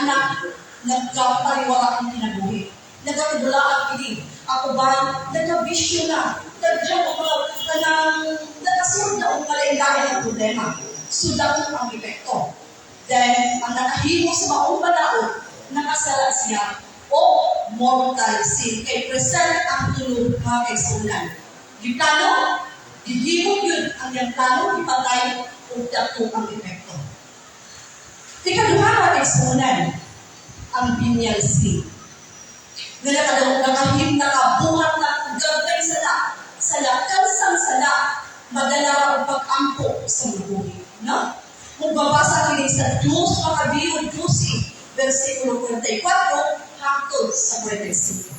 anak nagkapariwara ang kinabuhi. Nagkatibulaat kini. Ako ba, nagkabisyo na. Daghan og mga kanang nakasulod na og kalain-lain ang problema. So dako ang epekto. Then, ang nakahimo sa maong balaod, nakasala siya o mortal sin. Kay present ang tulo, mga kaigsuonan. Giplano, gihimo yun ang iyang plano, ipatay, ug dako ang epekto. Ikaduha, mga kaigsuonan, ang venial sin. Nga nakahim, nakabuhat na gagmay sala, sala, kansang sala, madala og pag-ampo sa buhi. No? Kung babasa kini sa 2 Macabeo 12, versikulo 44 hangtod sa 45.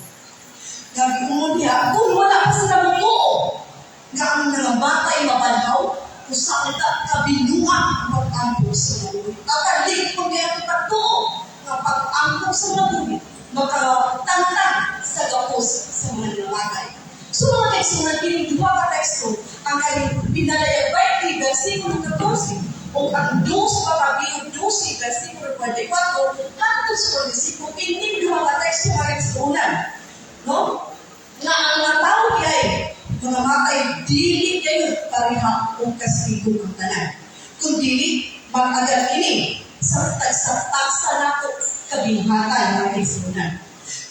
Nagiungon niya, kung wala pa sila mutuo, nga ang nangamatay mabanhaw, usa kita kabinuang ang pag-ampo sa buhi. Tatalik kung kaya pagtuo, nga pag-ampo sa buhi, makatangtang sa gapos sa mga nangamatay. So mga kaigsuonan, kining duha ka teksto, ang kay pinalayag 20, versikulo 14, o ang 2 Macabeo 12, versikulo 44, hangtod sa 45, kining duha ka teksto, mga kaigsuonan. No? Nga ang mga tao ay mga matay, dili kayo pareha og kastigo ang tanan. Kung dili, mag-agad kini sa taksa nako kabinuhatan, mga kaigsuonan.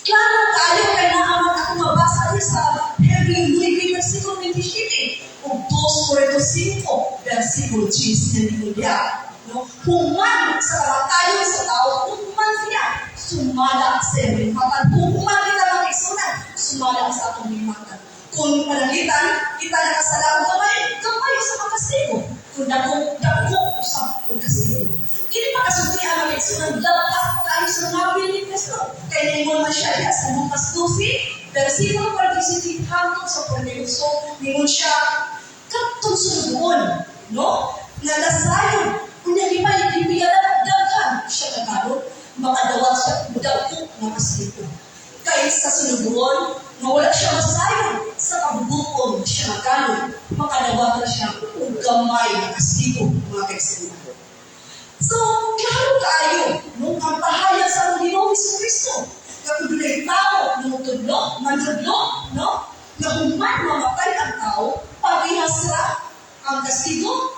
Klaro kaayo kay naaman ako mabasa ni sa Hebreo 9 versikulo 27 ug 2 Corinto 5 versikulo 10 na niya. No? Human sa kamatayon sa tao, human siya, sumala sa iyang binuhatan. Human kita, mga kaigsuonan, sumala sa atong binuhatan. Kung pananglitan, kita nakasala og gamay, gamay sa kastigo. Kung dako, dako sa kastigo. Kini pakasulti ang mga kaigsuonan, latak kaayo sa ngabil ni Kristo. Kay ningon man siya diha sa Lucas 12, versikulo 47 hangtod sa 48, ningon siya, kadtong sulugoon, no? Nga nasayod, unya di pa daghan siya kagalon, makadawat siya dako nga kastigo. Kay sa sulugoon, nga wala siya masayod sa kabubuton siya nga makadawat na siya og gamay nga kastigo, mga kaigsuonan. So, klaro kaayo, no, ang pahayag sa atong Ginoong Kristo, nga kung dunay tao nga motudlo, manudlo, no, nga human mamatay ang tao, parehas ra ang kastigo,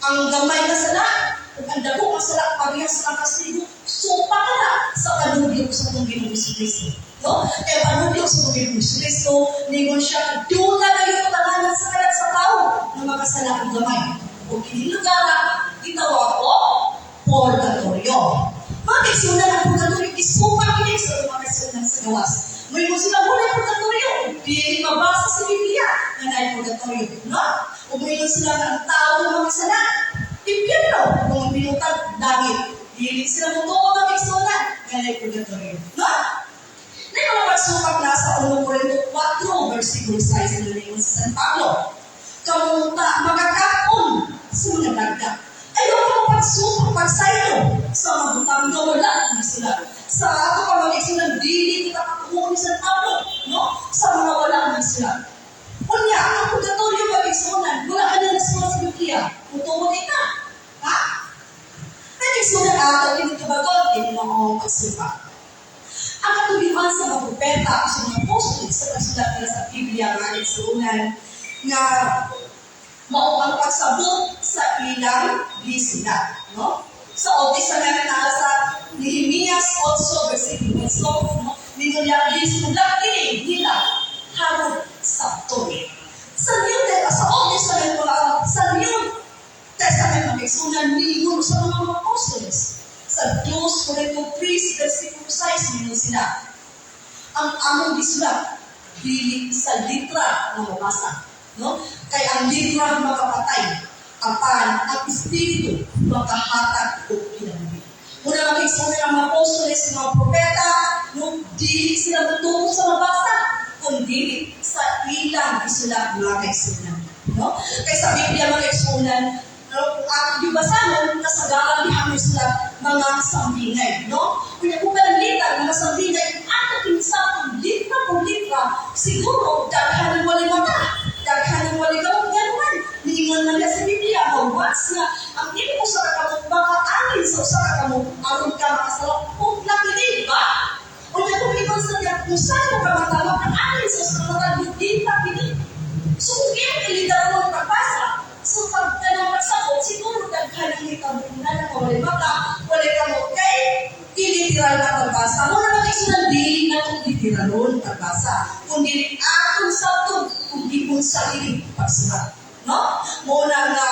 ang gamay nga sala, ug ang dako nga sala, parehas ra ang kastigo, supa ka na sa panubli sa atong Ginoong Kristo. No? Kaya panubli sa atong Ginoong Kristo, ningon siya, duna kayo talangan sa kalat sa tao nga makasala og gamay. O kini lugar, gitawag og purgatorio. Mga kaigsuonan, ang purgatorio, isupa kini sa mga kaigsuonan sa gawas. May mo sila wala purgatorio, dili mabasa sa Biblia nga naay purgatorio, no? O may sila nga ang tao nga makasala, impyerno, kung ang binutan, langit. Dili sila mo mga kaigsuonan nga naay purgatorio, no? Na mga pagsupak na sa 1 Corinto 4, versikulo 6 na ningon sa San Pablo. Kamunta, makakaon sa mga dagda. Ayaw ka pagsupak, pagsaylo sa mga butang nga wala na sila. Sa ato pa mga kaigsuonan, dili kita katuo ni San Pablo, no? Sa mga wala na sila. Unya, ang purgatorio, mga kaigsuonan, wala ka na nasulat sa Biblia. Mutuo kita. Ha? Ay, kaigsuonan, ato, kini tubagon, kini maong pagsupak. Ang katuyuan sa mga propeta, sa mga apostol, sa pagsulat nila sa Biblia, mga kaigsuonan, nga mao ang pagsabot sa ilang gisulat. No? Sa Old Testament na sa Nehemias 8, versikulo 8, no? Ningon niya, gisulat kini nila harod sabton. Sa Old Testament, mga, sa New Testament, mga kaigsuonan, ningon sa mga apostoles. Sa 2 Corinto 3, versikulo 6, ningon sila, ang among gisulat, dili sa litra nga mabasa. No? Kay ang litra makapatay, apan ang espiritu makahatag og kinabuhi. Una, mga kaigsuonan, ang mga apostoles, mga propeta, no, dili sila mutuo sa mabasa, kundi sa ilang gisulat, mga kaigsuonan. No? Kay sa Biblia, mga kaigsuonan, no, ang yung basahon, kasagaran diha may sulat mga sambingay. No? Kung pananglitan, mga sambingay, ato kinsapon, litra por litra, siguro, daghan ng walay mata, daghan ng walay kamot, nga naman, niingon man niya sa Biblia, nga once nga, ang imo usa ka kamot, makaangin sa usa ka kamot, aron ka makasala. Kanang hitabo na na walay mata, walay kamot, kay iliteral na pagbasa. Mao na mga dili na itong literalon pagbasa, kundi atong sabton kung giunsa ini pagsulat. No? Mao na nga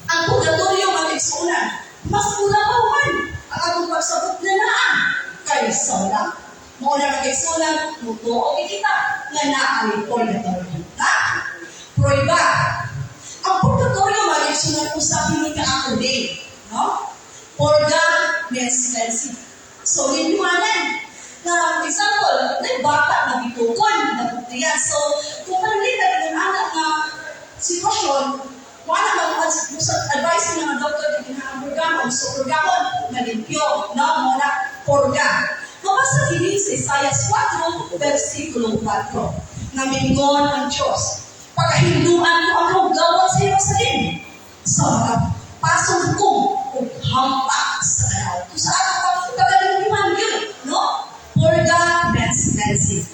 ang purgatorio, mga igsuonan, mas ulabaw man ang atong pagsabot na naa kaysa wala. Mao na, mga igsuonan, mutuo kita nga naa ang purgatorio. Ha? Prueba. Ang purgatorio, mga igsuonan, usa kini ka acronym. No? Purga means cleansing. So, linyuhanan. Na, example, na bata na bitukon, na buktiyan. So, kung pananglitan ng anak nga sitwasyon, wala man sa advice ng mga doktor na kinahanglan purgahon. So, purgahon, malimpyo, no? Mao na, purga. Mabasa kini sa Isaiah 4, versikulo 4, nga mingon ang Diyos, "Pakahinduan ko ang hugawan sa Jerusalem sa mga pasungkong ug hampa sa tanaw." Kung sa atong pagkalimpiman yun, no? Purga means cleansing.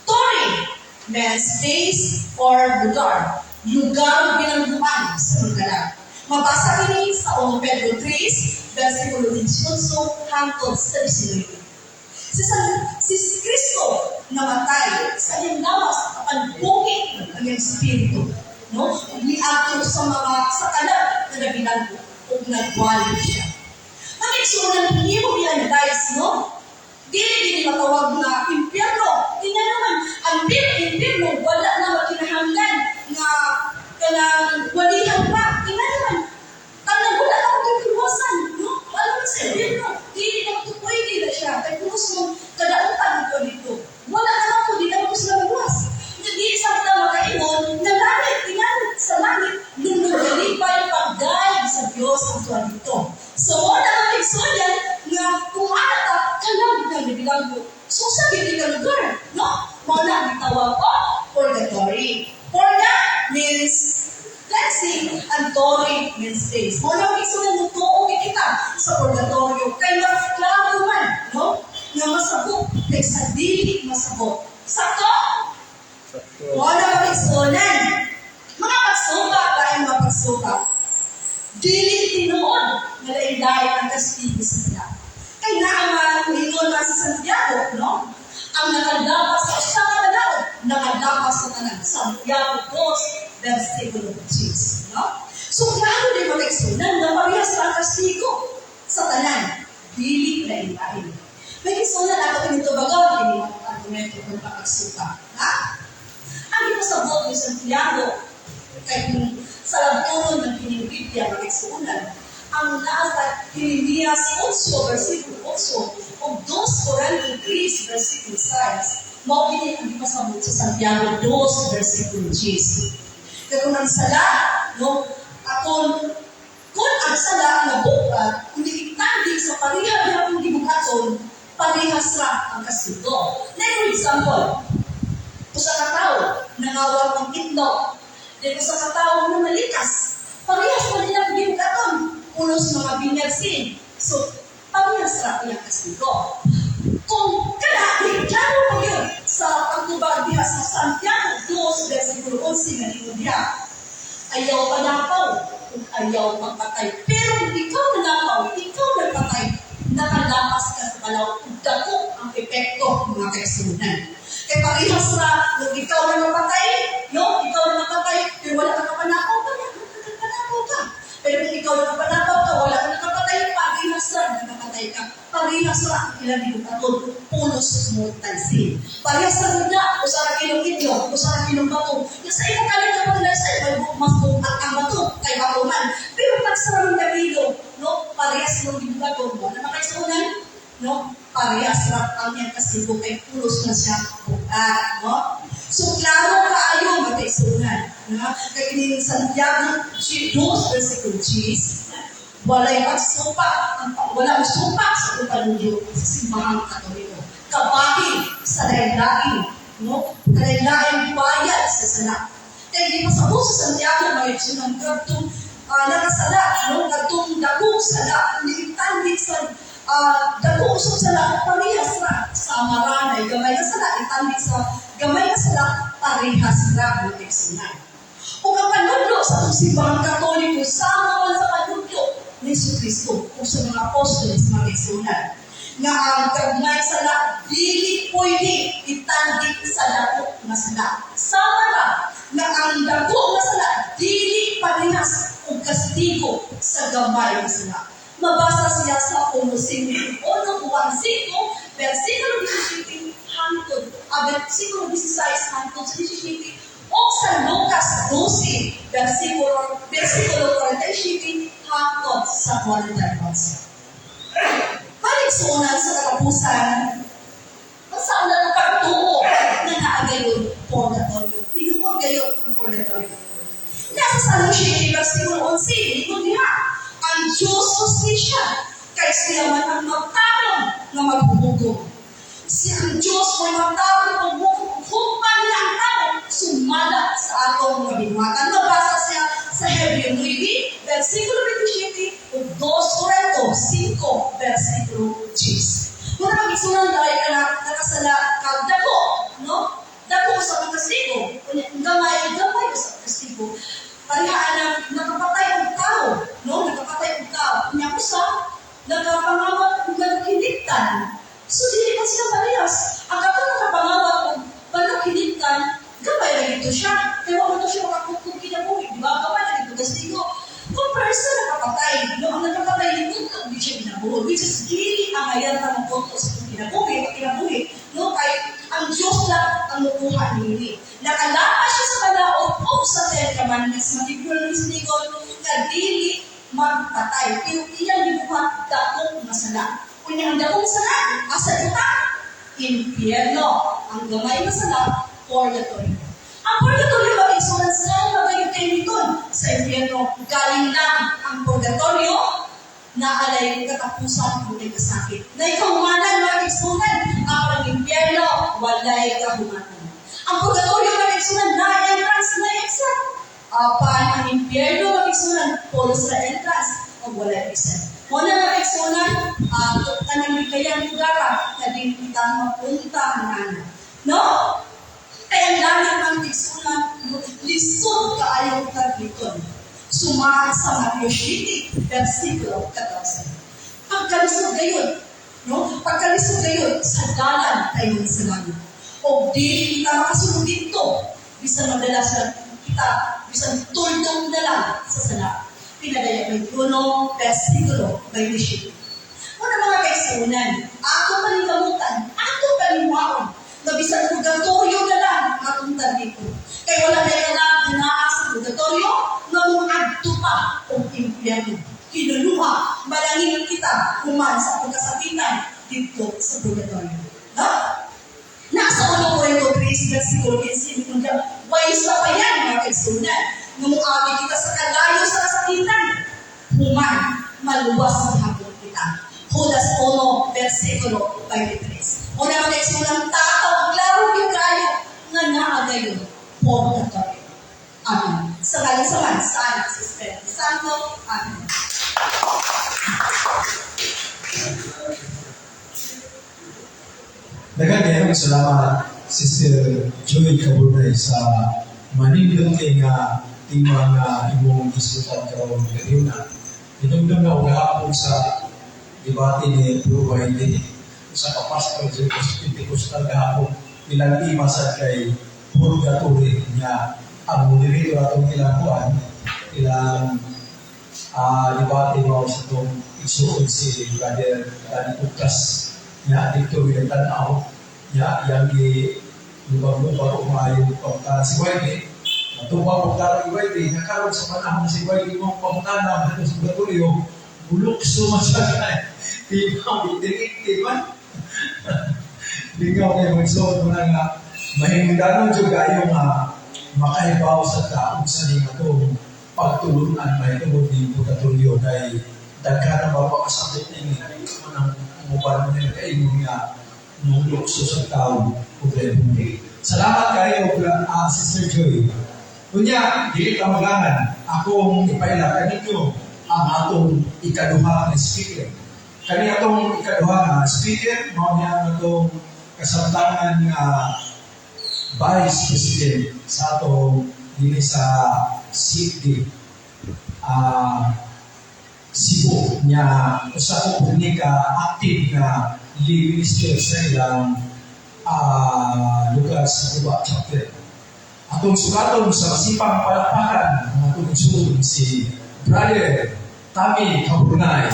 Tory means place or lugar. Lugar bilangguan sa mga. Mabasa kini sa 1 Pedro 3, versikulo 18 hangtod sa 19. Si Kristo namatay sa iyang lawas apan buhi ang iyang espiritu. No? Ug niadto sa mga sa kalag na nabilanggo ug nagwali siya. Mga igsuonan, kung imo i-analyze, no? Dili dili matawag na impyerno. Tingnan naman, ang impyerno wala na makinahanglan nga kanang walihan pa. Tingnan naman, kanang wala na akong kiluwasan, no? Wala man sa impyerno. Dili na ito pwede na siya. Kay pulos mong kadautan ito dito. Wala na ako, di na ako sila magwas. Hindi sa kita makaingon na langit, tingnan sa langit, nung nalipay pagdayeg sa Diyos ang tuwa dito. So, mao na ang igsuonan nga kung ana ta, kalag na nabilanggo. So, sa dili ka lugar, no? Mao na ang gitawag ko, purgatory. Purga means cleansing and tory means place. Mao na ang igsuonan, mutuo kita sa purgatorio. Kay mas klaro man, no? Nga masabot kaysa dili masabot. Sakto? Sakto. Mao na, mga igsuonan. Mga pagsuba, lain mga pagsuba. Dili tinuod nga lain-lain ang kastigo sa sala. Kay naaman, ningon man sa Santiago, no? Ang nakalapas sa usa ka tawo, nakalapas sa tanan. Santiago 2, versikulo 6, no? So, klaro din, mga igsuonan, na parehas ang kastigo sa tanan. Dili lain-lain. May igsuonan ako kinito bagaw, kini mga argumento kung pagsuka. Ha? Ang ipasabot ni Santiago, kay kung sa labturon ng kining Biblia, mga igsuonan, ang naa sa Jeremias 8, versikulo 8, o 2 Corinto 3, versikulo 6, mao kini ang ipasabot sa Santiago 2, versikulo 10. Kaya kung ang sala, no, akon, kung ang sala nga bukat, kung itanding sa pareha gihapon gibuhaton, parehas ra ang kastigo. Like for example, usa ka tawo nangawat ng itlog, then usa ka tawo na nalikas, parehas pa nila ang gibuhaton, pulos mga venial sin. So, parehas ra iyang kastigo. Kung kana, di klaro pa yun sa pagtubag diha sa Santiago 2, versikulo 11 nga ningon diha, "Ayaw panapaw, ug ayaw pagpatay. Pero kung ikaw nanapaw, ikaw nagpatay, nakalapas ka sa balaw," ug dako ang epekto, mga kaigsuonan. Kay parehas ra, kung ikaw na napatay, no? Ikaw na napatay, pero wala ka kapanakaw, nakapanakaw ka. Pero kung ikaw na kapanakaw ka, wala ka nakapatay, parehas ra, nakapatay ka. Parehas ra ang ilang gibuhaton, pulos mortal sin. Parehas ra na, usa ka kilong itlog, usa ka kilong bato. Yung sa imong kalit ka pag sa mas buhat ang bato, kay bato man. Pero pag sa raming kilo, no, parehas mong gibuhaton mo, na makaisunan, no, parehas ra ang iyang kastigo kay pulos na siya buhat, no? So, klaro kaayo, mga kaigsuonan, no? Kay kining Santiago 2, versikulo 10, walay pagsumpa, ang wala sumpa sa atong panudlo sa Simbahang Katoliko. Kabahin sa lain-lain, no? Lain-lain bayad sa sala. Kaya di pasabot sa Santiago, mga igsuonan, kadtong nakasala, no? Kadtong dagong sala, itanding sa dagong usab sala, parehas ra sa amaranay, gamay na sala, itanding sa gamay na sala, parehas ra, mga igsuonan. Ug ang panudlo sa atong Simbahang Katoliko, sama man sa panudlo ni Kristo o sa mga apostoles, mga igsuonan, nga ang gagmay sala dili pwede itandi sa dako nga sala. Sama ra nga ang dako nga sala dili parehas og kastigo sa gamay nga sala. Mabasa siya sa 1.1, 1.5, versikulo 17 hangtod, versikulo 16 hangtod sa 17, o sa Lucas 12, versikulo 47 hangtod sa 48. Maligsuonan, sa katapusan, sa una ng pagtuo na naa gayon purgatorio. Tinuod gayon ang purgatorio. Nasa Salmo 7, versikulo 11, ingon diha, ang Diyos hustisya, kay siya man ang matarong nga maghuhukom. Si ang Diyos mo'y matarong nga maghuhukom, hukman niya ang tao, sumala sa atong mga binuhatan. Mabasa siya sa Hebreo 9, versikulo 27, ug 2 Corinto 5, versikulo 10. Muna mag-isunan dahil ka na nakasala kag dako, no? Dako sa mga kastigo. Unya, gamay, gamay sa kastigo. Parihaan ng nakapatay og tao, no? Nakapatay og tao. Unya usa, nakapangawat og naghinigtan. So dili man sila parehas. Ang katong nakapangawat og naghinigtan, gamay ra gito siya. Kaya wa man to siya makakukog kinabuhi, di ba? Gamay ra gito kastigo. Compare sa nakapatay, no? Ang nakapatay, likod di siya kinabuhi, which is dili ang ayan ta mo sa itong kinabuhi, o kinabuhi, no? Kay ang Diyos lang ang mukuha nini. Nakalapas siya sa balaod o sa Ten Commandments, matiguro ni Sinigon, nga dili magpatay. Pero iyang gibuhat dakong nga sala. Unya ang dakong sala, asa kita? Impyerno. Ang gamay nga sala, purgatorio. Ang purgatorio, mga igsuonan, sa magayon kay niton sa impyerno. Galing lang ang purgatorio na alay katapusan kung may kasakit. Na ikahumanan, mga igsuonan, ang impyerno, walay kahumanan. Ang purgatorio, mga igsuonan, na entrance na exit. Apan ang impyerno, mga igsuonan, pulos sa entrance o walay exit. Muna, mga igsuonan, kanang bigayang lugar na di kita mapunta nga. No? Kaya ang langit ng igsuonan, lisod kaayo tarbiton. Suma sa Mateo 7, versikulo 14. Pagkalisod gayon, no? Pagkalisod gayon, sa dalan tayo sa langit. O dili kita makasulod dito, bisan madala sa kita, bisan tuldok na lang sa sala. Pinadaya 21, versikulo 27. Una, mga kaigsuonan, ako paningkamutan, ako paninwaon, na bisan purgatorio na lang ang atong tarbiton. Kay wala na kalam nga naa sa purgatorio, nga muadto pa og impyerno. Hinuluha, malangin kita human sa atong kasakitan dito sa purgatorio. Ha? Nasa 1 Corinto 3, versikulo 15, kung way sa pa yan, mga kaigsuonan, nga muagi kita sa kalayo sa kasakitan, human, maluwas ang hapon kita. Judas 1, versikulo 23. Una, mga kaigsuonan, tataw, klaro yung kayo, nga naa gayon, purgatorio. Amen. Sa ngalan sa Ama, sa Anak, sa Espiritu Santo. Amen. Daghan kayo salamat, Sister Joy Caburnay, sa manindot kay nga tema nga imong gisgutan karong gabi na. Hinumdum na og gahapon sa debate ni Bro Wiley sa kapastor sa Pentecostal gahapon, ilang tema sa kay purgatory niya. Ang moderator atong ilang kuan, ilang debate mao sa itong igsuon si Brother Danny Ukas niya dito yung tanaw niya yang gi lubag-lubag o maayo pangutana si Wiley. Matubang pangutana ni Wiley nga karon sa panahon si Wiley mo pangutana dito sa purgatorio, bulukso man siya kay timaw di man lingaw kay magsuot mo na nga mahimungdanon jud kayo nga makahibaw sa taong sa ning atong pagtulunan mahitungod ni purgatorio, kay daghan ang mapakasabot ini man ang umuban mo nila kaingon nga nulukso sa tao ug lahi. Salamat kayo, Sister Joy. Unya, dili ka maglangan. Akong ipaila kaninyo ang atong ikaduha nga speaker. Kani atong ikaduha nga speaker, mao niya ang atong kasamtangan nga Vice President sa atong dinhi sa City Cebu. Nya usa ko pud ni ka active nga lay minister sa ilang lugar sa Guba Chapter. Atong sukaton sa masipang palakpakan ang atong igsoon, si Brother Tommy Caburnay.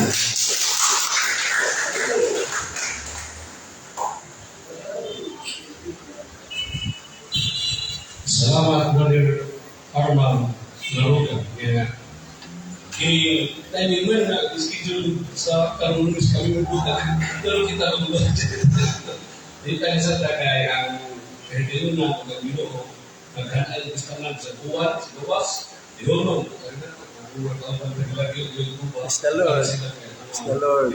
Salamat, Brother Arman Laroga. Yeah. Kini timing man na schedule sa karong Lunes kami magbuka. Pero kita magbuka. Di tayo sa tagay ang kahit na ang Ginoo naghanay sa tanan sa buwan, sa gawas, ihulong. Praise the Lord. Praise the Lord.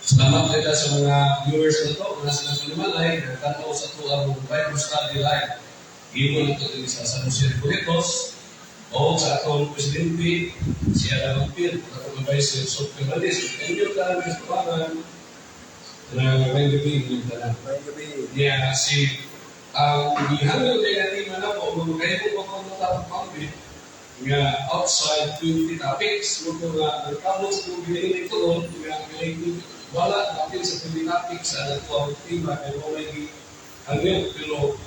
Salamat kita sa mga viewers na to, mga sa Panimalay, nagtanaw sa ito ang Bible Study Live. Gimo na ito din sa San Jose Recoletos, o sa atong presidente, si Adam Ampil, atong advisor, Sof Fernandez. Thank you, tanan sa tawagan na ngayong gabi, inyong tanan. Maayong gabi. Niya si ang gihangyo kay natin man ako, magkahimo pa ko ng tapos pambit, nga outside 20 topics, mo ko nga nagkamot sa kong ginahinay ko doon, nga ginahinay wala natin sa 20 topics sa anak ko ang tema, kaya mo may hangyo, pero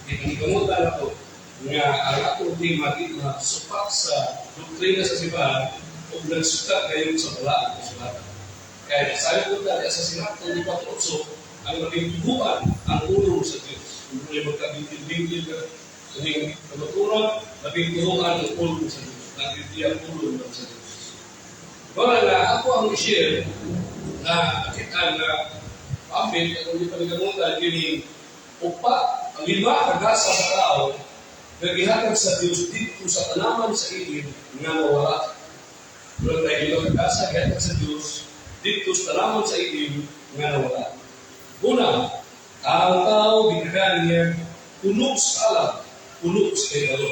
ginagamutan ako nga ang atong tema di supak sa doktrina sa simbahan o nagsukat ngayon sa balaan ng kasulatan. Kaya sabi ko dali sa Sirach 24:8, ang labing tuguan ang ulong sa Diyos. Kung may magkabingkil-bingkil ka sa iyong kamaturan, labing tuguan ang ulong sa Diyos. Nagtitiya ang ulong sa Diyos. Wala na ako ang i-share na nakita na pamit at hindi pa nagamutan, kini upa, ang lima kagasa sa tao na gihatag sa Diyos dito sa tanaman sa ilim nga mawala. Wala tayo lima kagasa gihatag sa Diyos dito sa tanaman sa ilim nga nawala. Una, ang tao ginagan niya puno sa alam, puno sa kahibalo.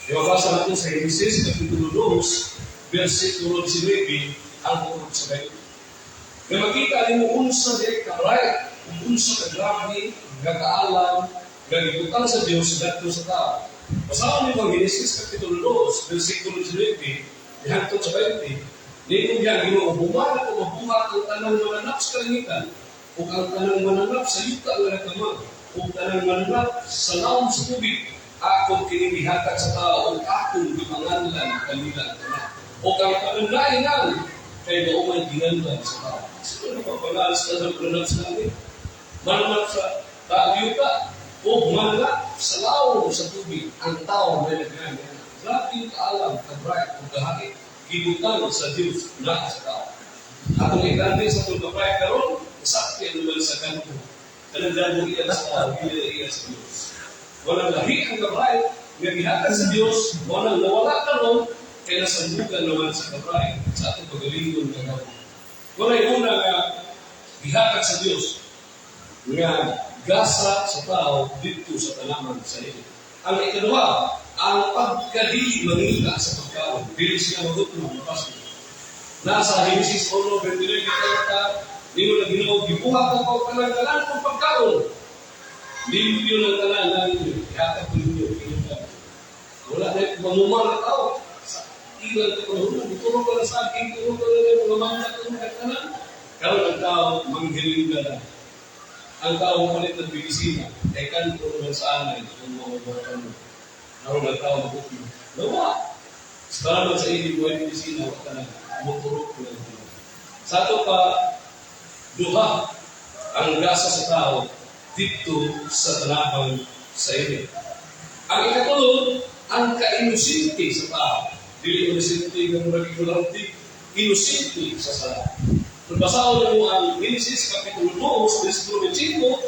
Ibabasa natin sa Genesis, Kapitulo 2, versikulo 19, ang puno sa kayo. Nga makita nimo unsa di ka right, kung unsa ka grabe nga kaalam nga gibutang sa Dios ngadto sa tao. Basahon nimo ang Genesis Kapitulo 2, versikulo 19, hangtod sa 20. Niingon diyan Ginoo, "Human ako mabuhat ang tanang mananap sa kalangitan, ug ang tanang mananap sa yuta nga nagkamang, ug tanang mananap sa nawong sa tubig, akong kining gihatag sa tao ug akong gipanganlan kanila ang tanan. Ug ang tanang naingan kay mao may ginganlan sa tao." Sino nagpapangal sa tanang mananap sa langit? Mananap sa yuta, o mananap sa lawom sa tubig, ang tao may nagyan. Grabe yung kaalam, ka-bright, ug kahait, gibutang sa Diyos na sa tao. Atong itandi sa itong ka-bright karon, sakya naman sa kanto. Kanang gano'ng iya sa tao, hindi iya sa Diyos. Walang lahi ang ka-bright, nga gihatag sa Diyos, walang nawala karon, kay nasambugan naman sa ka-bright sa atong pagalingon nga gawin. Walay una nga gihatag sa Diyos nga gasa sa tao dito sa tanaman sa iyo. Ang ikaduha, ang pagkadili mangita sa pagkaon, dili siya magutom, mapasok. Nasa Genesis 1:29 kita, ningon ang Ginoo, "Gibuhat ko ang tanan-tanan kong pagkaon. Limpyo ng tanan na ninyo, ihatag ko ninyo, ingon ka." Wala na mamumar na tao. Sa ilang kapanahon, ituro ka na sa akin, turo ka na mga mangga ka ng tanan. Karon ang tao, manghiling ka na. Ang tao palit ng medisina, kay kanto naman sa anay, kung mga mga mo. Karon ang tao magutom. Nawa! Sa naman sa inyo, buhay medisina, wala ka na, muturok ko lang. Sa ato pa, duha, ang gasa sa tao dito sa tanahang sa inyo. Ang ikatulo, ang kainosente sa tao. Dili inosente nga murag ignorante, inosente sa sala. Kung basahon mo ang Genesis Kapitulo 2, versikulo 25,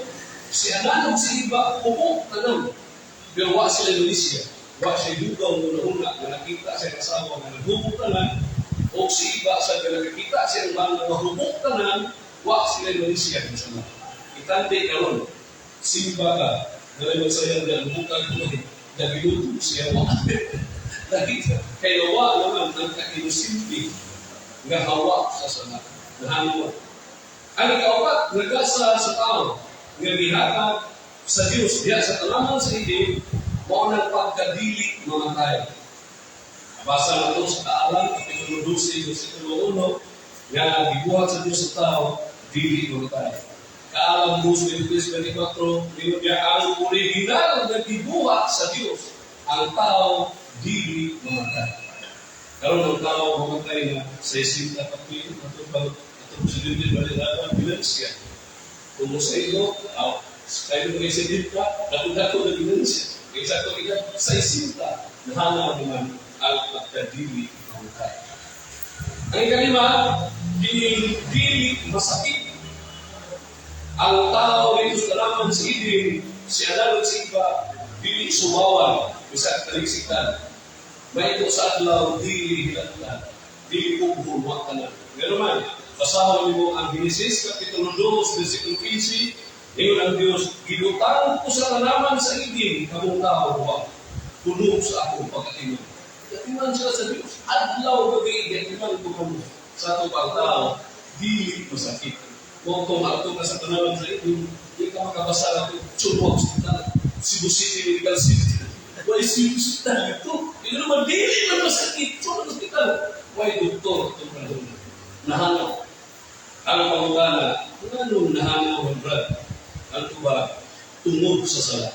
si Adan ug si Eva hubo tanan. Pero wa sila Indonesia. Wa siya dugaw una-una nga nakita sa asawa nga naghubo tanan, o si Eva sa nga nakakita siya man nga mahubo tanan, wa sila Indonesia sa sala. Itandi karon, simba ka, na magsayang na bukag ko nagiluto siya wa. Nakita, kay wa naman ang ka-inosente nga hawa sa sala. Nahango. Ang ikaupat, nagasa sa tao, nga gihatag sa Diyos, diya sa tanaman sa ilim, mao nang pagkadili mamatay. Nabasa na ito sa Kaalam, Kapitulo 12, versikulo 1, nga gibuhat sa Diyos sa tao, dili mamatay. Kaalam 2, 23, 24, ingon niya ang original na gibuhat sa Diyos, ang tao, dili mamatay. Karon ang tao mamatay na sa 60 kapil, atong pag atong presidente ba nila, ginansya. Kung mo sa iyo, aw, kayo mo sa ka, dako-dako na ginansya. Kaya sa ito, sa isinta, nahanaw naman ang pagkadili mamatay. Ang ikalima, dili, dili masakit. Ang tao dito sa tanaman sa Eden, si Adan at si Eva, dili sumawan, bisag talisikan. May ito sa adlaw, dili hilatlan, dili kubhon, wa tanan. Pero man, basahon nimo ang Genesis, Kapitulo 2, versikulo 15, ingon ang Diyos, "Gibutang ko sa tanaman sa Eden, kamong tao, wa, puno sa akong pagkatiman." Katiman sila sa Diyos. Adlaw gabi, gatiman ko kamo. Sa atong pagtao, dili masakit. Kung itong ato ka sa tanaman sa Eden, di ka makabasa na ito, Cholo Hospital, Cebu City Medical Center. Why Cebu Hospital ito? Hindi naman, dili man masakit. Cholo Hospital. Why doktor itong panahon? Nahanaw. Ang pangutana, nganong nahanaw ang brad? Ang tuba, tungod sa sala.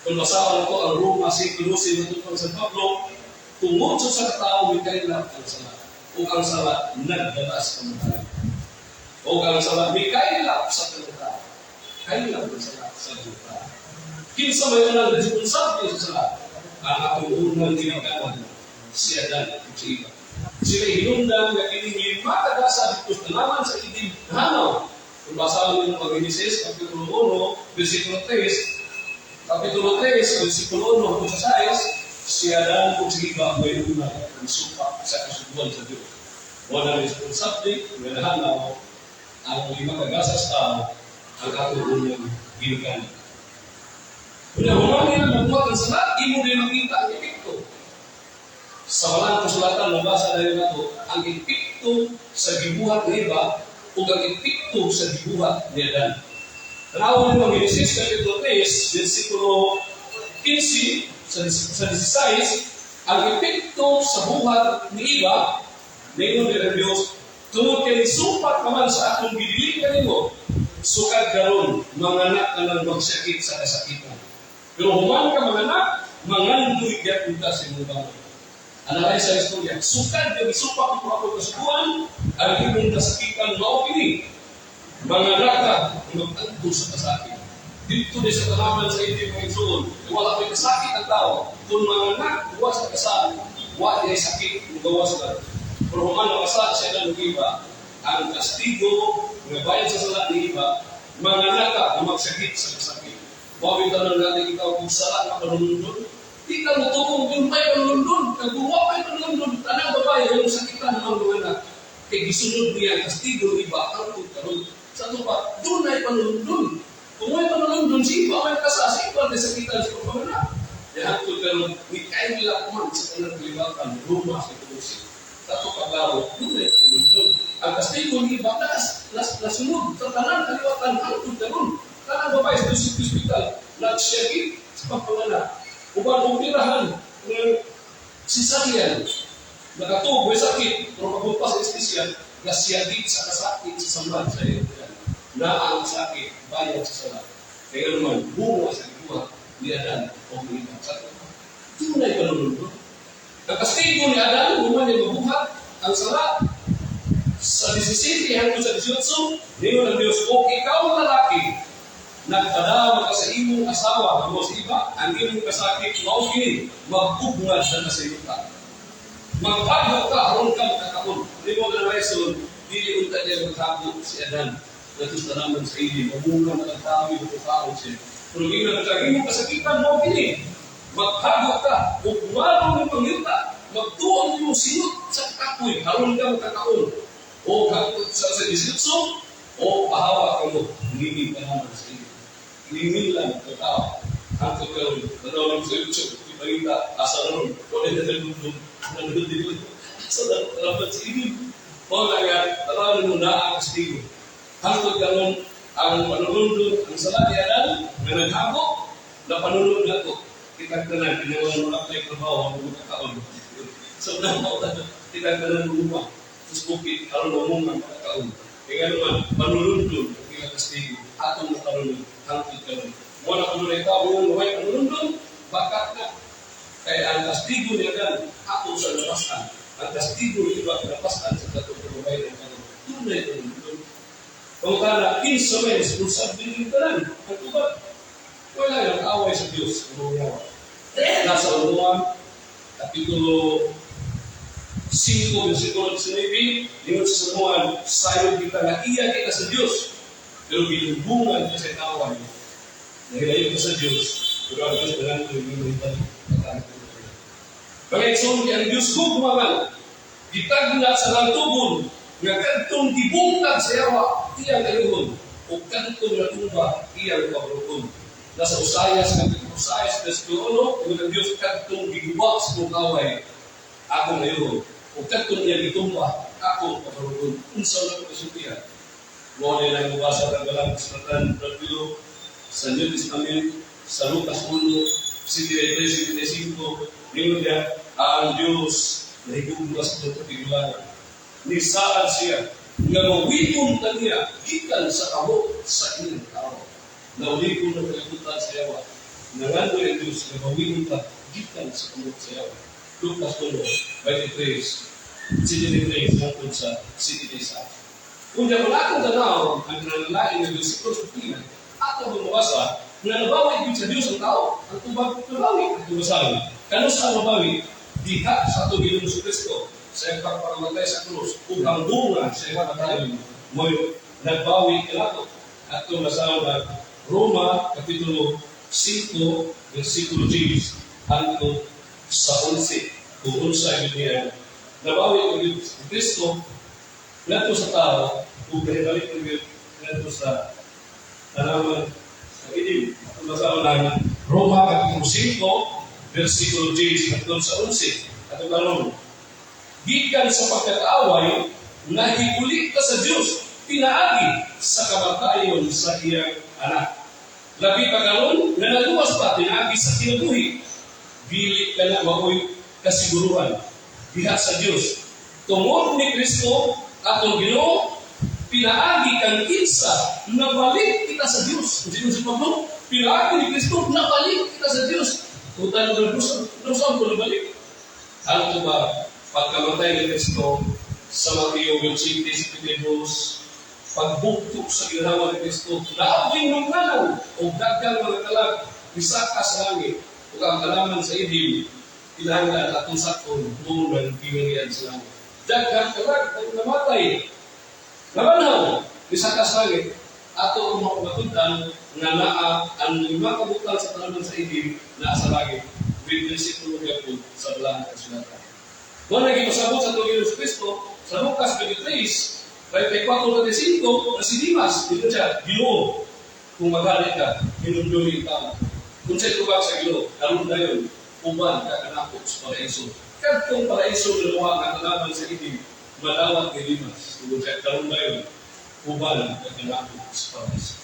Kung basahon ko ang Roma 5:12 matupang San Pablo, tungod sa sa tao may kailap ang sala. O ang sala nagdala sa kamatayon. O ang sala may kailap sa kanang. Kailap ang sala sa tao. Kinsa may unang responsable sa sala? Ang atong unang ginikanan, si Adan at si Eva. Sila hinungdan nga kining lima kagasa dito sa tanaman sa Eden nahanaw. Kung basahon ninyo ang Genesis, Kapitulo 1, versikulo 3, Kapitulo 3, versikulo 1 hangtod sa 6, si Adan ug si Eva may una ang supak sa kasuguan sa Diyos. Wala responsable, nga nahanaw ang lima kagasa sa tao ang atong unang ginikanan. Una, human nila magbuhat ang sala, imo din makita ang epekto. Sa walang kasulatan, nabasa na nato, ang epekto sa gibuhat ni Eva o ang epekto sa gibuhat ni Adan. Tanawon nimo ang Genesis Kapitulo 3, versikulo 15 sa 16, ang epekto sa buhat ni Eva, ningon ni Diyos, "Tungod kay nisupak ka man sa akong gidili kanimo, sukad karon manganak ka ng magsakit sa kasakitan. Pero human ka manganak, mangandoy gyapon ka sa imong bangod." Analyze sa istorya. Sukad nga gisupak ko ako kasuguan, ang imong kasakitan mao kini. Manganak ka, mag-adto sa kasakit. Dito din sa tanaman sa Eden, mga igsoon, wala may kasakit ang tao. Kung manganak, gawas sa kasal, wa ay sakit, gawas na. Pero human makasal siya ng iba, ang kastigo, nga bayad sa sala ni Eva, manganak ka na magsakit sa kasakit. Mao tanan natin ikaw kung sala nga panunundon. Di ka mo tukong kung may panunundon, kag wa may panunundon, tanang babae yung sakitan ng mga anak. Kay gisunod niya ang kastigo ng iba, hangtod karon. Sa ato pa, doon ay panunundon. Kung may panunundon, si iba may kasa, si iba may sakitan sa pagpanganak. Kaya hangtod karon, ni kaila man sa tanang kaliwatan, Roma sa Kulusi. Sa ato kaglaro, doon ay panunundon. Ang kastigo ng iba, nasunod sa tanang kaliwatan, hangtod karon. Tanang babae sa hospital, nagsyagit sa pagpanganak. Uban operahan ng cesarean, nakatubo may sakit, pero pagpunta sa espesyal, nasiyagit sa kasakit sa samad sa iyo. Na ang sakit, bayad sa sala. Kaya naman, bunga sa gibuhat ni Adan o ni Eva. Sa tunay panunundon. Ang kastigo ni Adan, human niya mabuhat, ang sala, sa 17 hanggang sa 18, ningon ang Diyos, "O ikaw lalaki, nagpadama ka sa imong asawa, mo sa iba, ang imong kasakit, mao kini, mag-ugngad na sa yuta. Maghago ka, aron ka makakaon." Di mo na rason, dili unta niya maghago si Adan. Natus na naman sa ili, mamunga na ang tao, yung kaon siya. Pero gingon ang imong kasakitan, mao kini, maghago ka, ugmaron mo pangyuta, magtuon mo sinot sa kapoy, aron ka makakaon. O sa 18, o pahawa ka mo, ngingin ka naman sa ili. Ngingin lang ang tao. Hangtod karon, tanaw lang sa YouTube, ipangita, asa na ron, wala na nalundong, nalundong dito. Asa na ron, tanaw sa ili. O nga nga, tanaw mo na ang kastigo. Hangtod karon, ang panunundon, ang sala ni Adan, nga naghago, na panunod na to. Kitag tanan, ginawa mo lang tayo trabaho, ang mga kakaon. So naman kita tanan luma sa bukid aron mamunga makakaon. Kaya nga naman, panulundon ang iyang kastigo, atong nakarunod, hangtod karon. Mo na kung dunay tao nga way panulundon, bakat na. Kaya ang kastigo niya kan, ato sa napasan. Ang kastigo ni iba napasan sa katong kababayan ng kanon. Dunay panulundon. Pangutana, kinsa may responsable ng tanan? Ang tubag. Wala yung away sa Diyos. Ang mga nasa Unuan, Kapitulo 5, versikulo 19, ingon sa San Juan, sayod kita nga iya kita sa Diyos, pero ginumbungan ka sa tawag. Nahilayo ka sa Diyos, pero ang Diyos na lang ito yung ibalik pagkain. Mga igsoon, ang Diyos ko kumaman, gitagna sa lantugon, nga kadtong gibungkag sa yawa, iyang ayuhon, o kadtong natumba, iyang pabrukon. Nasa Usayas, kapitulo 6, versikulo 1, ingon ang Diyos, kadtong giguba sa kong kaway, akong ayuhon, o kadtong iyang gitumba, akong pabrukon. Unsa na ko kasultihan? Mao na lang mabasa ang galang kasulatan Pablo sa New Testament, sa Lucas 1, 73, 75, ningon niya, ang Diyos nahigugma sa itong katigulangan. Nisaad siya nga mawiton kaniya gikan sa kamot sa iyang tao. Naulikon ng kalibutan sa yawa. Nangandoy ang Diyos nga mawiton ka gikan sa kamot sa yawa. Lucas 1, 23, 73, hangtod sa 76. Kung di wala akong tanaw, ang kinalalain ng versikulo sa Pilipinas, ato bumabasa, na nabawi sa Diyos ang tao, ang tubag nabawi, ang tubasan. Kano sa nabawi? Diha sa ato Ginoong Kristo, sa iyang pagpakamatay sa krus, ug ang bunga sa iyang kamatayon, mo'y nagbawi kanato. At ito masawa na Roma, Kapitulo 5, versikulo 10, hangtod sa 11, kung unsa gyud niya nabawi ang Kristo ngadto sa tao ug nahibalik ang gyud ngadto sa tanaman sa ilim. At masawa na Roma Kapitulo 5, versikulo 10 hangtod sa 11. At ang karon, gikan sa pagkakaaway, nahiguli ka sa Diyos, pinaagi sa kamatayon sa iyang anak. Labi pa karon, nga naluwas pa, pinaagi sa kinabuhi. Dili ka na maoy kasiguruhan diha sa Diyos. Tungod ni Kristo, atong Ginoo, pinaagi kang kinsa, nabalik kita sa Diyos. Kung sino si Pablo, pinaagi ni Kristo, nabalik kita sa Diyos. Total ng Diyos, ko nabalik. Ano ba, pagkamatay ni Kristo sa Mateo 27, pagbugto sa ginawa ni Kristo, naabling ng nganaw o daghang mga kalag, misaka sa langit, ug ang kalaman sa idim, kinahanglan atong sakon, doon ang pinangian sa langit. Daghang kalag ang namatay, nabanhaw, misaka sa langit, ato ang matudan nga naa ang lima ka butang sa tanaman sa idim naa sa langit with versikulo gyapon sa balaan kasulatan. Mo na gipasabot sa atong Ginoong Kristo sa Lucas 23, 34-35, na si Dimas, dito siya, Ginoo, kung magalit ka, hinumdumi ka. Kung sa tubag sa Ginoo, karon dayon, uban ka kanako sa paraiso. Kadtong paraiso na luwa nga tanaman sa idim, madawat ni Dimas. Kung siya karon dayon, uban ka kanako sa paraiso.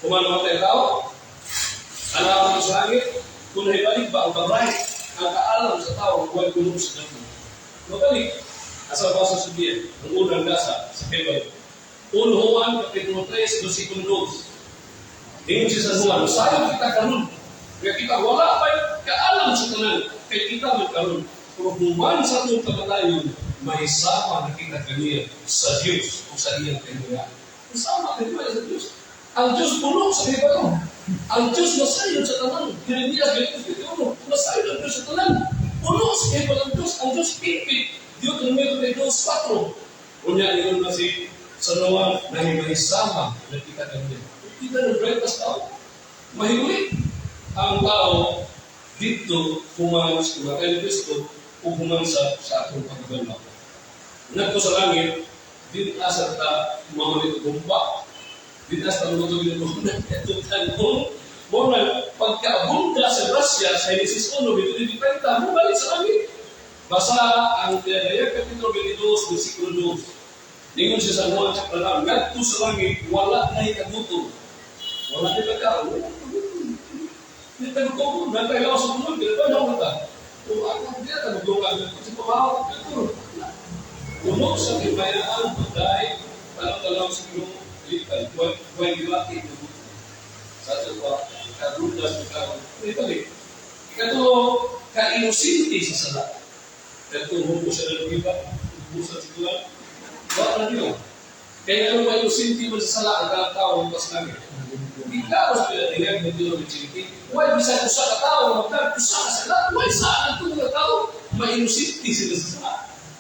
Kung ano tayo tao, alam mo sa langit, kung nahibalik ba ang babay, ang kaalam sa tao, huwag kuno sa damo. Mabalik, asa ba sa sabihin, ang unang gasa sa Bible. 1 Juan, Kapitulo 3, versikulo 2. Ingon siya sa Juan, sayang kita karon. Nga kita wala pa'y kaalam sa tanan, kay kita man karon. Pero human sa atong kamatayon, mahisama na kita kaniya sa Dios o sa iyang kahinuyan. Isama kahinuyan sa Dios. Ang Diyos puno sa kahibalo. Ang Diyos masayod sa tanan. Jeremias 21, masayod ang Diyos sa tanan. Puno sa kahibalo ang Diyos. Ang Diyos pinpit. Deuteronomio 32:4. Unya, ingon na si San Juan, nahimahisama na kita kaniya. Kita ng bretas tao. Mahiguli ang tao dito human sa kumatay ni Kristo o human sa atong pagkabalak. Nagto sa langit, dito asa ta mamalit gumba. Dito sa luto ginutunan ito tanong. Mo na pagkaabunda sa grasya sa Genesis 1, 23, bumalik sa langit. Basa ang Tinayag Kapitulo 22, versikulo 2. Ningon siya sa Juan sa Pralam, ngadto sa langit, wala na ikagutom. Wala na pagkaon, wala na kagutom. Hindi tagutom, nantay lawas sa tulog, di ba na ta? O ako, di na maglukan. Sa pamahaw, ito. Puno sa kibayaan, paday, talaw-talaw sa Ginoo, lipay, way gilaki, sa ato pa, karudas, karon, ibalik. Ikatulo, ka-inosente sa sala. Ito, hubo sa iba, hubo sa titular. Wa na niyo. Kaya ano ba inosente man sa sala ang tao ang pas langit? Ikaw sa pinadingag ng Diyos ng Chiliki. Why bisan usa ka tao, magtag usa ka sala, why saan ang mga tao? Mainosente sila sa sala.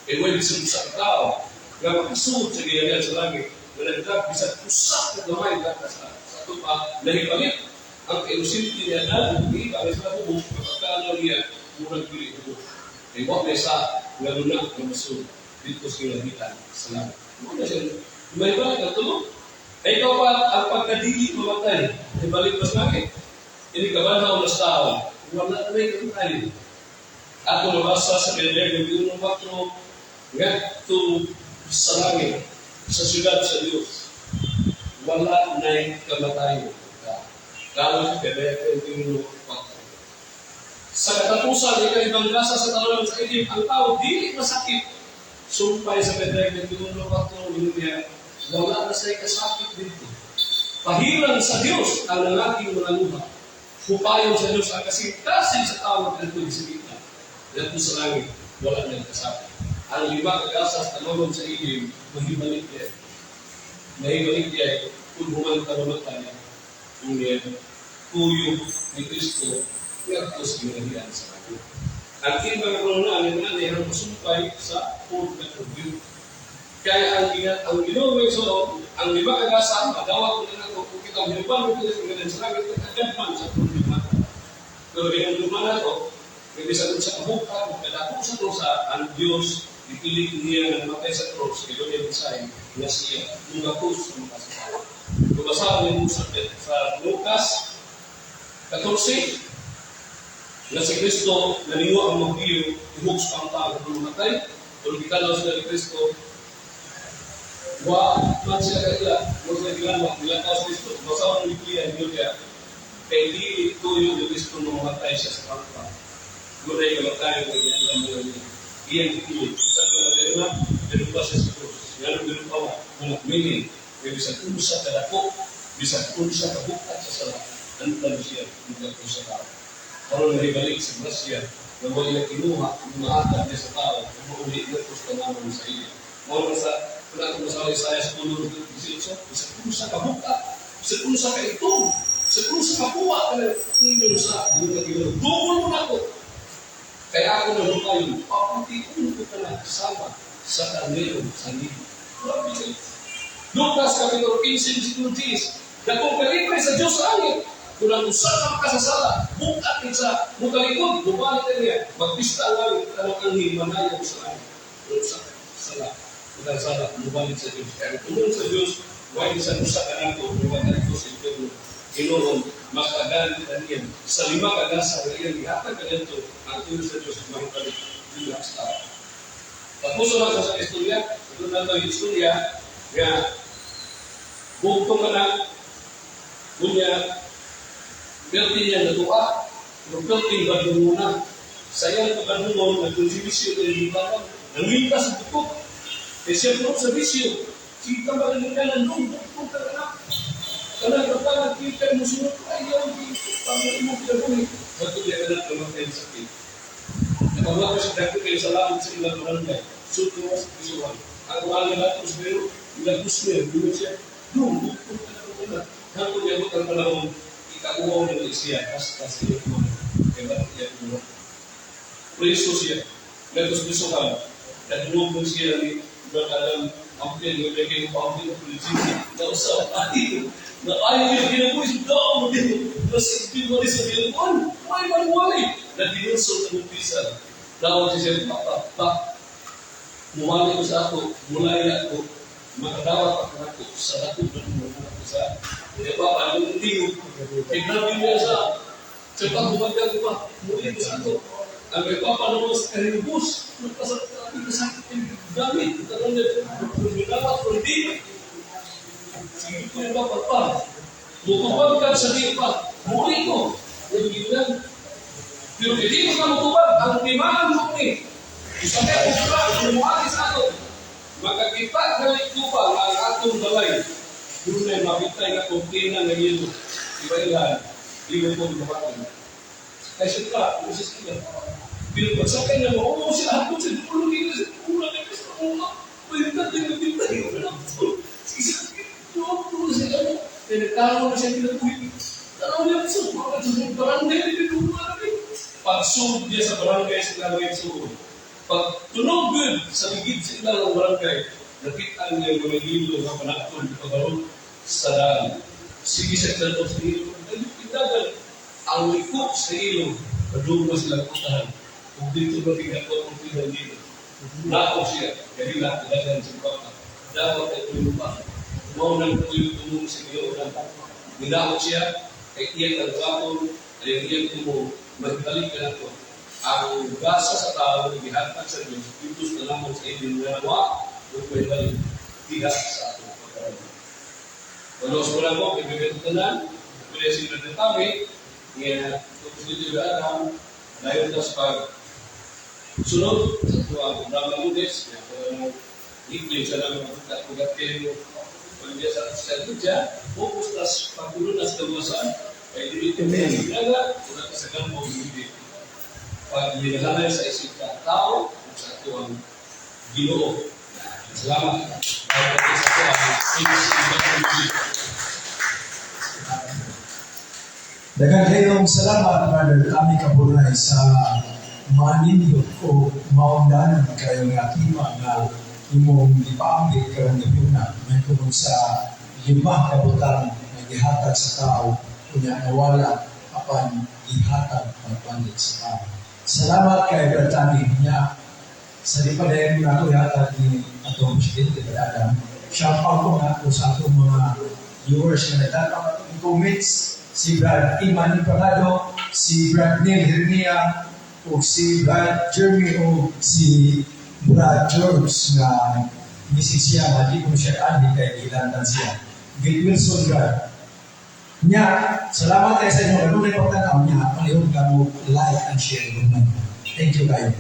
Eh, why bisan usa ka tao, nga makasuod sa ginagawa sa langit, nga nagdag bisan usa ka gamay nga sa ato pa, nahibalik. Ang inosente niya na, hindi ba, sa hubog, kapag niya, murag dili hubog. Eh, wa may sa nga luna nga masud dito sa ginagawa sa langit. Mo na siya. May balik ang tulog. Ay ikaw pa, ang pagkadili mamatay, ay balik pa sa langit. Ini kabanhaw na sa tao, wala na may kamatay. Ato nabasa sa Pedro 1:4, ngadto sa langit, sa siyudad sa Diyos, wala na'y kamatayon. Lalo sa Pedro 1:4. Sa katapusan, ikalimang gasa sa talonan sa ilim, ang tao dili masakit. Sumpay sa Pedro 1:4, niya, wala na sa'y kasakit dito. Pahiran sa Diyos ang lalaking mga luha. Hupayon sa Diyos ang kasing-kasing sa tao at ito sa gitna. Dito sa langit, wala na kasakit. Ang lima ka gasa sa talonon sa ilim, mahibalik niya. Mahibalik niya kung human ka mamatay, kung niya, tuyo ni Kristo, ngadto sa gingharian sa langit. Ang timba nga kanunan, ang mga nahirang masumpay sa purgatorio. Kaya ang Ginoo may so, ang lima ka gasa, madawat ko na nato, kung kita hinuban mo sa gingharian sa langit, kagad sa purgatorio. Pero hinumduman nato, may bisan sa kabuka, kadako sa to sa ang Diyos, dipili niya nga namatay sa cross, kay doon niya mensahe nga siya, mungakos sa makasasala. Kung basahan niyo sa Lucas 14, na si Kristo naningo ang magbiyo, ihog sa ang tao kung mamatay, pero gitanaw sila ni Kristo, wa man sila kaila, wa sila gilama, nilakaw si Kristo, basahan ng Biblia, niyo niya, kay dili tuyo ni Kristo nung mamatay siya sa pangpa. Gunay kamatayon kay iyang mo niya. Iyang gipili. Sa ko na pero na, pero pa siya sa krus. Ngano pero pa wa, meaning, kay bisan unsa ka dako, bisan unsa ka bukat sa sala, antan siya magkatulong sa tao. Karon nahibalik sa grasya, nga wa iya kinuha, mahatag niya sa tao, mauli na sa sa iya. Mao na sa kuna ko sa Isaiah 10:18, bisan unsa ka bukat, bisan unsa ka itom, bisan unsa ka kuwa ka ninyo sa mga Ginoo. Dugol mo nako. Kaya ako na kayo, paputiin ko ka na kasama sa karnero sa libo. Grabe kayo. Lucas Kapitulo 15, versikulo 10. Dakong kalipay sa Diyos sa langit. Kung ang usa ka makasasala, bukat sa mukalikod, bumalik na niya, magpista ang langit, ang anghel, manayaw sa langit. Kung usa ka sala, makasasala, bumalik sa Diyos. Kaya tulong sa Diyos, why sa usa ka nako, bumalik ko sa impyerno. Ginoon, mas agan kaniya. Sa lima ka gasa, nga iyang gihatag kanito, ang tulong sa Diyos, mahibalik dila sa tao. Tapos na sa istorya, ito na ito yung istorya, nga bugtong ka na, kunya, perti niya natuwa, pero perti badungo na. Sa iyang kabadungon, nagkonsibisyo na yung barang, nangita sa bukog. Eh siya po sa bisyo, kita ba rin ka nandun, bugtong ka na. Kanang kapag kita mo sunod, ayaw, pamilya mo kinabuhi. Bato niya ka na namatay sa sakit. Nakawala ko sa dako kayo sa langit sa ilang barangay. Suto sa Kisuhan. Ang mahal na nato sa pero, ilang kusmer, doon siya. Doon, bukod ka na na. Hanggang niya ang panahon, ikakuha niya siya, hasta siya kumain. Kaya bakit niya kumuha? Preso siya. Ngayon Kisuhan. Kadulog mo siya ni Brother Ampel, yung lagay ko pa Ampel ng polisi. Nausaw tayo. Na ayaw niya ginabuhi sa tao mo din. Nasa mo rin sa bilang, may manuwali. Na dinusot ang umpisa. Tawag siya siya, Papa, pa, muwali ko sa ako, mulay ako, makadawat ako ako sa dako na mga sa Di ba, anong tingog? Kaya grabe niya sa pagbumadya ko pa, muli ko sa ako. Ang may papa naman sa kahirubos, nagpasakit yung gamit, tanong niya, kung ko, hindi. Sige ko yung papa pa. Mukupag ka sa di pa, muli ko. Yung ginan. Pero hindi mo ka mutubag, ang timaan mo ni. Usa ka kubra, kung sa ato, makakita gali pa ang atong balay. Dunay mabitay nga kontina nga yelo. Iba ilan, di mo po dumating. Kay siya, usis sila. Pero pagsakay na mo, oo, sila hapon sa dulo nila sa dulo na sa mga pwede din na bintay ko na ito. Sige, sige, sila mo. Kaya nagtalo na siya kinabuhi. Tanaw niya sa mga sa barangay, di ba. Pagsulod niya sa barangay sa ilang suod. Pag tunog gud sa ligid sa ilang barangay, nakita niya yung mga hilo nga panakton pagkaroon sa daan. Sige siya tanaw sa hilo. Dagan, ang liko sa ilo, padung sila kutahan. Ug dito ba tingnan ang pinang dito. Nako siya, kanila, dagan sa baka. Dapat ay tuyo pa. Mao nang tuyo tumong sa Ginoo. Ginahot siya, kay iyang tagwakon, ay ang iyang tumong, magbalik ka na to. Ang gasa sa tao na gihatag sa Diyos, dito na lamang sa inyong nawa, ug may balik diha sa atong pagkaroon. Walos mo lang mo, kaibigan tanan, pwede sila ng kami, nga tapos dito yung alam, dayon tas pag sunod sa tuwang programa Lunes, nga kung ikli sa lang ugat kayo pag sa sa media, focus tas pagulunas kaluwasan, kay dili ito sa naga, wala ka sa gambo, hindi. Pag minahanay sa isip ka tao, sa tuwang Ginoo. Salamat. Dahil sa tuwang HCWG. Daghang kayong salamat, Brother Tommy Caburnay, sa manindot o maundanan kayo nga tema nga imong gipaambit karong gabi na may tungod sa lima ka butang nga gihatag sa tao unya nawala apan gihatag pagbalik sa tao. Salamat kay Brother Tommy niya sa di pa dahil na ako ihatag ni atong presidente Brother Adam. Shout out ko nga ako sa atong mga viewers na nagtatang atong comments, si Brad Iman Impanado, si Brad Neil Hernia, o si Brad Jeremy o si Brad George nga misig siya nga di ko siya ani kay gilantan siya. Gate Wilson Brad. Nya, salamat kayo sa inyo. Kanunay pagtanaw niya, palihog ka mo like and share naman. Thank you kayo.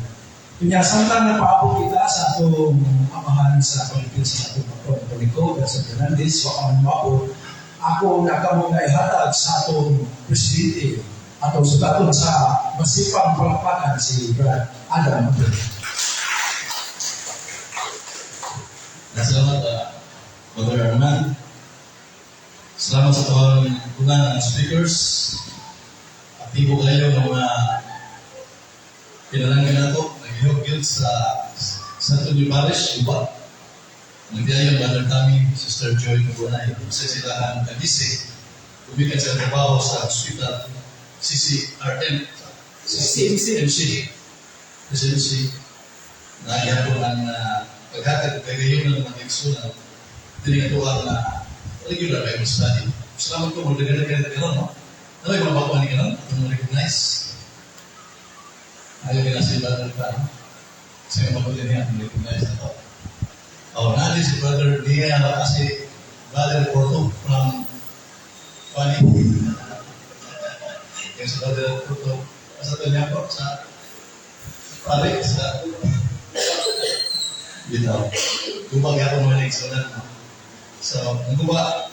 Kunya, samtang napaabot kita sa atong amahan sa pagpil sa atong Pastor Katoliko, sa Fernandez, wa ka man maabot, ako na kamo nga ihatag sa atong presidente, atong sugaton sa masipang palakpakan si Brad Adam Abel. Salamat, Brother Armand. Salamat sa tuwang una ng speakers. Aktibo kayo ng mga pinalanggan nato, naghihog sa Santo Niño Parish, Uba. Nagdiayon Brother Tommy, Sister Joy Caburnay, sa sila ang kabisi. Gumikan sa trabaho sa hospital CCRM, CMC. MC, SMC, na ihapon ang paghatag kay gayon ng mga igsunan, dili nga tuwa na regular Bible study. Salamat ko, magdagdag ka karon, no? Ano yung mga bago ni karon? Atong recognize. Ayaw nila si Brother pa, no? Kasi yung mabuti niya, recognize na to. Oh, natin si Brother Nia kasi Brother Porto from Bali. Yung si Brother Porto, sa to niya po, sa pare, sa dito. Guba ako mga nagsunan. No? So, ang guba,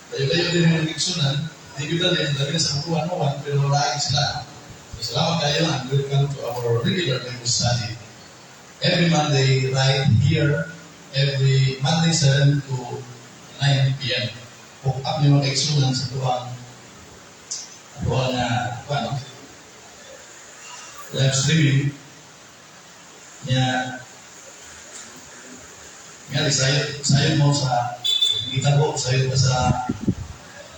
tayo-tayo din mga nagsunan, regular din, labi na sa kukuhan mo, pero wala sila. So, salamat kayo and welcome to our regular Bible study. Every Monday, right here, every Monday 7 to 9 p.m. Hook up niyo mga kaigsunan sa tuwang ano, live streaming niya nga sayod sayod mo sa gitabo, sayod ka sa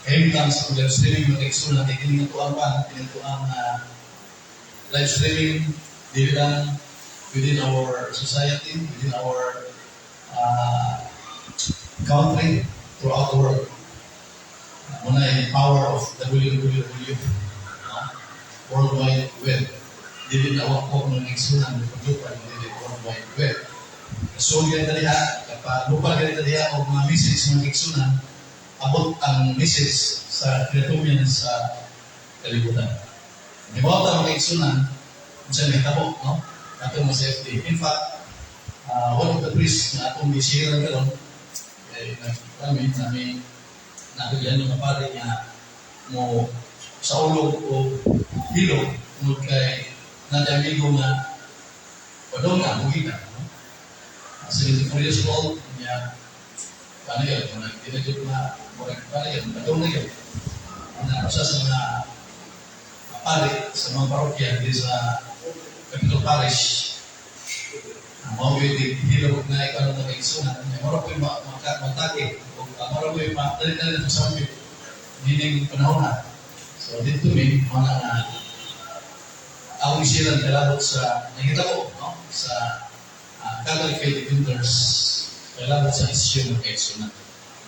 kahimtang sa live streaming mga kaigsunan kay kini nga tuang pa kini tuang live streaming dili lang within our society, within our country, throughout the world. Muna yung power of WWW, no? World Wide Web. Dili na ako ng igsunan ng computer, dili World Wide Web. So, ganito diha, kapag lupal ganito diha o mga message ng igsunan, abot ang message sa kreatumian sa kalibutan. Di ba ta mga igsunan, unsa may tabo, no? Ato mga safety. In fact, one of the priests na atong gisiran karon, eh, kami, nami, nabigyan ng pare nga mo sa ulog o hilo tungod kay naa amigo nga padong nga mugita, no? 74 years old niya, paano yun, kung nagtinagod na, paano yun, padong na yun. Na usa sa mga pare sa mga parokya di sa Capitol Parish, ang mao gyud hilog na ikaw na kaigsunan niya, mura ko'y matake o mura ko'y dali-dali na sa nining panahon na. So dito mi mga nga akong isiran kalabot sa nakita ko, no, sa Catholic Faith Defenders kalabot sa issue ng kaigsunan.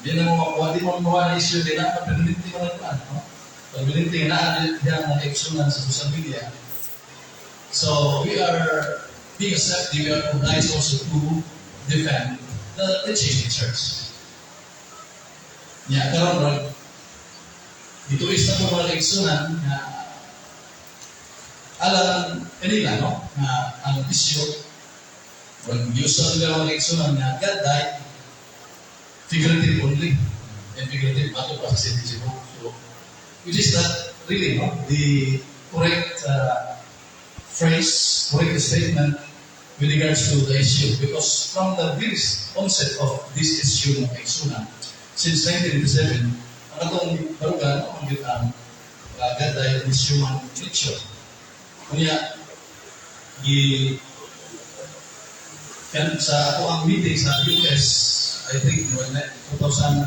Hindi na mo makuha, di mo makuha na issue, di na, permanente mo na, no? Permanente na diyan ang kaigsunan sa social media. So we are being accepted, we are obliged also to defend the teaching of the church. Nya, karon rag dito is na po mga kaigsunan nga alam kanila, no, nga ang issue, well, use nila mga kaigsunan nga God died figurative only and figurative mato pa sa CBC. So which is not really, no, the correct phrase, correct statement with regards to the issue, because from the very onset of this issue ng kaigsunan since 1987, ang atong barugan ang ang God died in his human nature. Kunya gi kan sa ako ang meeting sa US, I think when 2000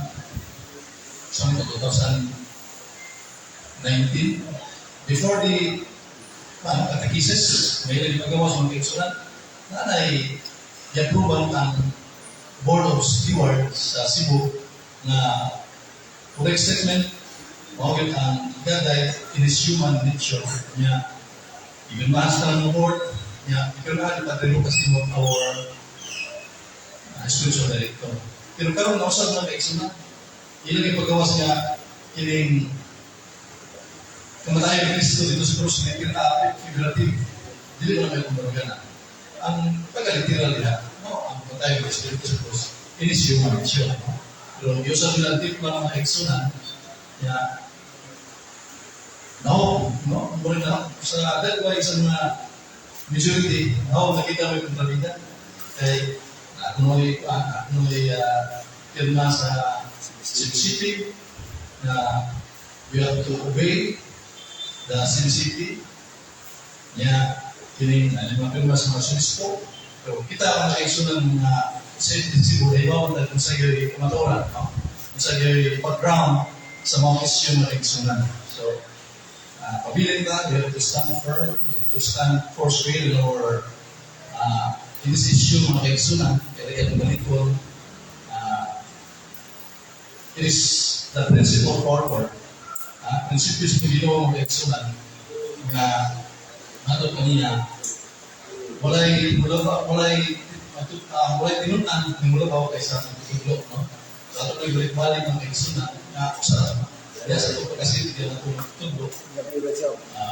something, 2019, before the ano, catechesis, may ilang pagawa sa mga kaigsunan na i-approval ang Board of Stewards sa Cebu na correct statement mao gyud ang God died in his human nature. Niya ipirmahan sa ng board niya, ipirmahan ni Padre Lucas Timog, our spiritual director. Pero karon nausab na kaigsunan, ilang ipagawas nga kining kamatayan ni Kristo dito sa krus nga figurative, dili mo na may kumbaga na ang pagka-literal diha, no, ang kamatayan ni Kristo dito sa krus in his human nature, no? Pero giusab nila tip lang mga kaigsunan ya, no, no, mura na sa that why sa mga majority, no, nakita mo yung kontrabida kay ako no'y pirma sa CBCP na we have to obey the CBCP niya, kining ano, mga pirma sa mga UNESCO. Pero kita ang mga kaigsunan mga sensible ay mo na kung sa iyo'y kamatuoran, no, kung sa iyo'y background sa mga issue ng kaigsunan. So pabilin ta, we have to stand firm, we have to stand forcefully in our in this issue, mga kaigsunan. Kaya kaya balikon, it is the principle forward, prinsipyo sa Ginoo, mga kaigsunan, nga nato kaniya walay mulabaw, walay tinun-an ng mulabaw kaysa nagtutudlo, no? So ato ko'y balik-balik ng kaigsunan nga usa kaya sa ito kasi hindi na ito nagtutudlo.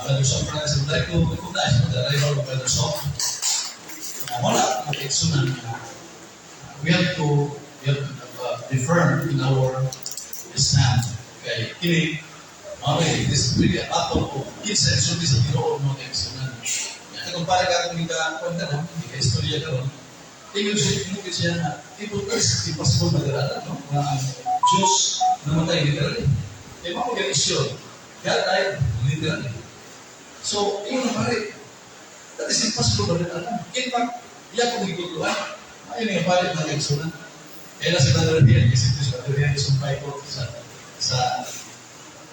Brother Sof Francis, like to recognize, no, the arrival of Brother Sof. Wala, mga kaigsunan, we have to be firm in our stand. Okay, kini, okay, this is really a battle of kinsa sulti sa Ginoo, mga kaigsunan. Kaya kung para ka kung ika kwenta no, ika istorya karon, ingon siya, ingon siya na it is impossible magarala, no? Nga ang Diyos namatay literally. Eh, mao gyud issue. God died literally. So, ingon na pare, that is impossible magarala. In fact, iya kong gitudloan. Ayun nga pare mga kaigsunan. Kaya na si Brother Rian, kasi si Brother Rian sumpay ko sa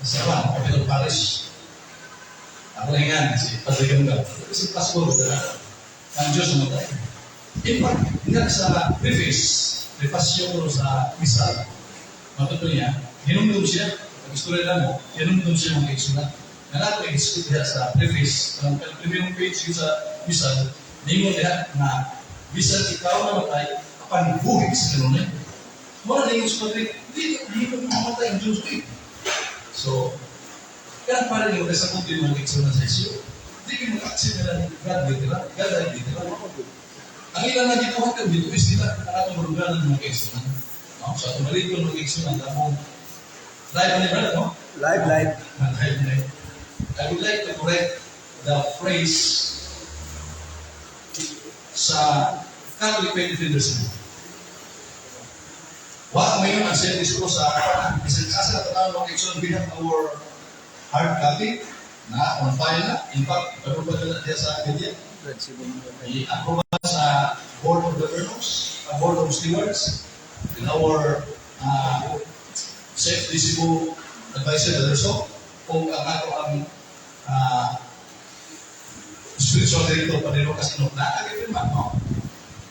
Juan, Capitol Parish. Ako na nga, si Padre Ganga. It is impossible magarala. Ang Diyos namatay. In fact, nga sa preface, prefasyo ko sa misal, matuto niya, hinumdum siya, pag-istorya lang mo, hinumdum siya mga kaigsunan. Na nato i-discuss diha sa preface, ang primong page yun sa misal, ningon diha na bisan ikaw namatay, apan buhi sa kanunay. Mura ningon sa Padre, di ko mamatay ang Diyos ko eh. So, Kaya para niyo kasi kung di mga igsunan sa issue. Di kayo maka-accept nila ng God literal, God ay literal. Ang ilan na gibuhat kan dito is nila ang atong baruganan, mga kaigsunan. No? So atong malikon, mga kaigsunan, among live ni brother, no? Live, live. Live, live. I would like to correct the phrase sa Catholic Faith Defenders. Wa ngayon ang service ko sa bisan asa na tanaw, mga kaigsunan, we have our hard copy na on file na. In fact, pero pa na diya sa media. I-approve sa Board of Governors, Board of Stewards, and our Chef Cebu Advisor, Aderso, kung ang ato ang spiritual director, Padre Lucas Inoc, na man, no?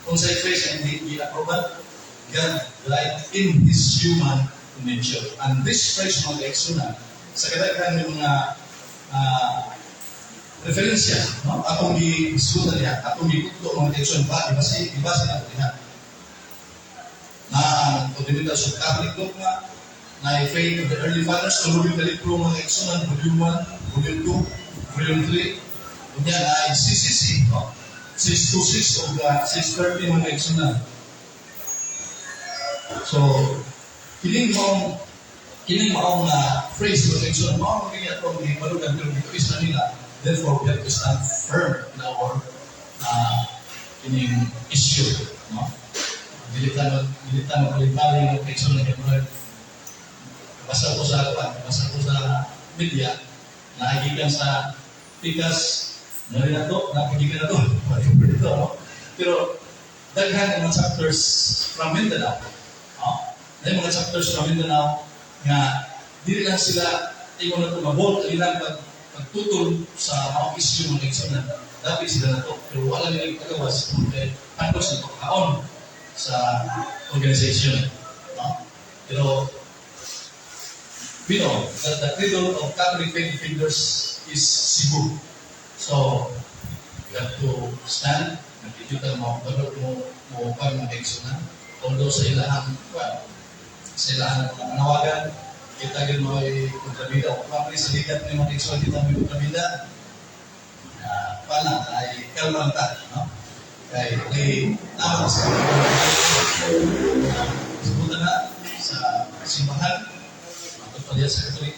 Kung sa phrase ang hindi i-approve, "God died in His human nature." And this phrase, mga kaigsunan, sa kadaghan ng mga referensya, no? Atong giisutan niya, atong gikutlo, mga kaigsunan ba, ibase na diha. Na ang fundamentals of Catholic dogma, na Faith of the Early Fathers, tuloy ka libro, mga kaigsunan, volume 1, volume 2, volume 3, unya na ay CCC, no? 626 o 630, mga kaigsunan. So, kining maong phrase, mga kaigsunan, maong magiging atong gimalugan pero gituis na nila. Therefore, we have to stand firm in our kining issue, no? Dili ta magpalit-palit ng kaigsunan kay murag basa ko sa media na gikan sa pikas na rin nato, napagikan na to, whatever ito, no? Pero daghan ang mga chapters from Mindanao. No? Dahil mga chapters from Mindanao nga dili lang sila ingon na ito mabot ang ilang pagtutol sa mga issue ng kaigsunan. Dapat sila na to. Pero wala nila pagawas kay handlos na pagkaon sa organization. No? Pero we know that the cradle of Catholic Faith Defenders is Cebu. So, we have to stand. Nagkikita tayo mo, mo, mo pag mga kaigsunan. Although sa ilahang, well, sa ilahang mga panawagan, kita yun mo ay kontrabida o probably sa ligat ng mga kaigsunan, kita mo yung kontrabida. Pala, ay kalma lang ta, no? Kay, kay, tama sa sebutan na sa simbahan, matod pa diya sa Catholic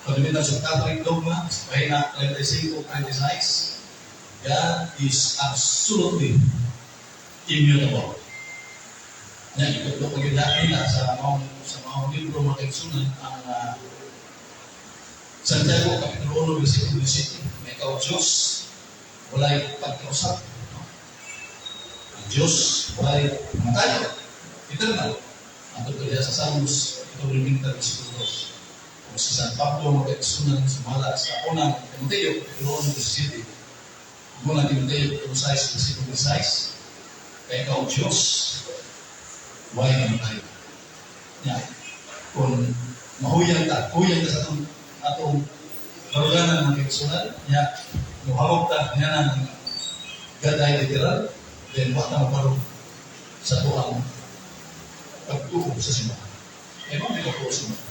Fundamentals of Catholic Dogma, sa pahina 35-36, God is absolutely immutable. Nya, ikutlo ko yun nila sa mga libro, mga kaigsunan, ang Santiago Kapitulo 1, versikulo 17, may ikaw Diyos, walay pagkausap. No? Ang Diyos, walay matayo. Eternal. Ang tungkol diya sa Salmos, ito rin versikulo 2. Kung si San Pablo, mga kaigsunan, sumala sa unang Timoteo, Kapitulo 1, 17. Unang Timoteo, Kapitulo 6, versikulo 6. Kaya ikaw, Diyos, walay namatay. Ya. Kung mahuyan ta, huyan ta sa atong baruganan, mga kaigsunan, ya, muhawag ta niya ng God ay literal, then wa ta mabarog sa tuang pagtuo sa simbahan. Eh, mo may pagtuo sa simbahan.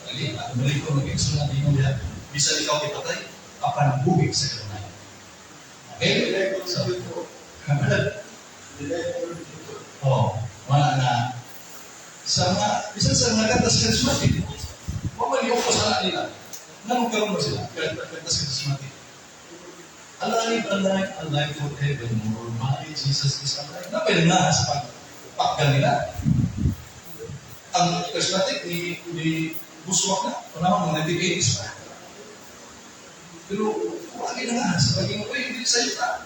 Dali, at muli ko mga kaigsunan, ingon diha, bisan ikaw ipatay, apan buhi sa kanunay. Okay? So, oh, wala na sa mga, bisan sa mga kanta sa charismatic, wa man yung sa nila. Nganong karon ba sila? Kanta sa charismatic. "Alive, alive, alive forevermore. My Jesus is alive." Napay nga sa pagpakgan nila. Ang charismatic ni buswak na, panahon ng 1980s pa. Pero wala na nga sa pagiging, "Uy, hindi sa'yo ka."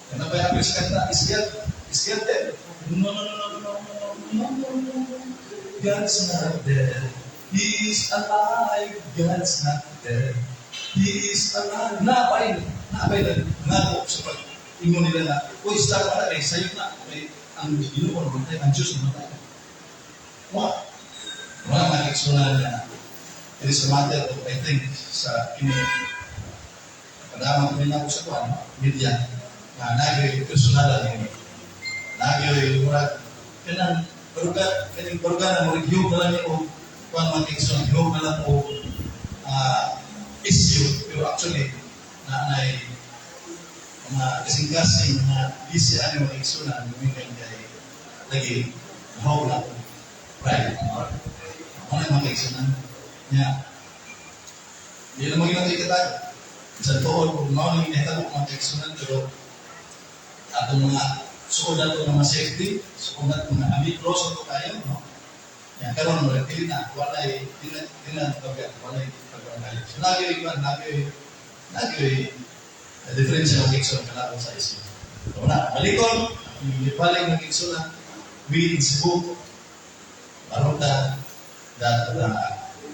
Kaya pa yung sa kanta, Is God dead? No, no, no, no, no, no, no, no, no, no. God's not dead. He is alive. God's not dead. He is alive. Napay, napay na nga sa pag ingon nila na, "Uy, stop na, eh, sa'yo na. Ay, ang Ginoo namatay, ang Diyos namatay." Wa. Wala makiksunan na it is a matter of, I think, sa kini kadama kami na ako sa kuan, media, na nagay personalan ni nagay murag kanang baruga kaning baruga na murag hiyog na lang ni o kuan, mga kaigsunan, hiyog na lang o issue, pero actually, na nay mga kasing-kasing mga busy ano mga igsunan, gumingan kay lagi, mahawla, pride. Ano yung mga igsunan? Niya, hindi naman ginatay kita. Sa tuod, kung mao nang ginahitabo mga igsunan, pero atong mga suod nato mga safety, suod nato mga amigros ato kayo, no? Yan, karon mo dili na walay dili na pagka walay pagka. So lagi kwan lagi lagi diferensya ng igsoon kalaban sa issue. So na balikon, gipaling ng igsoon na we in Cebu baruta that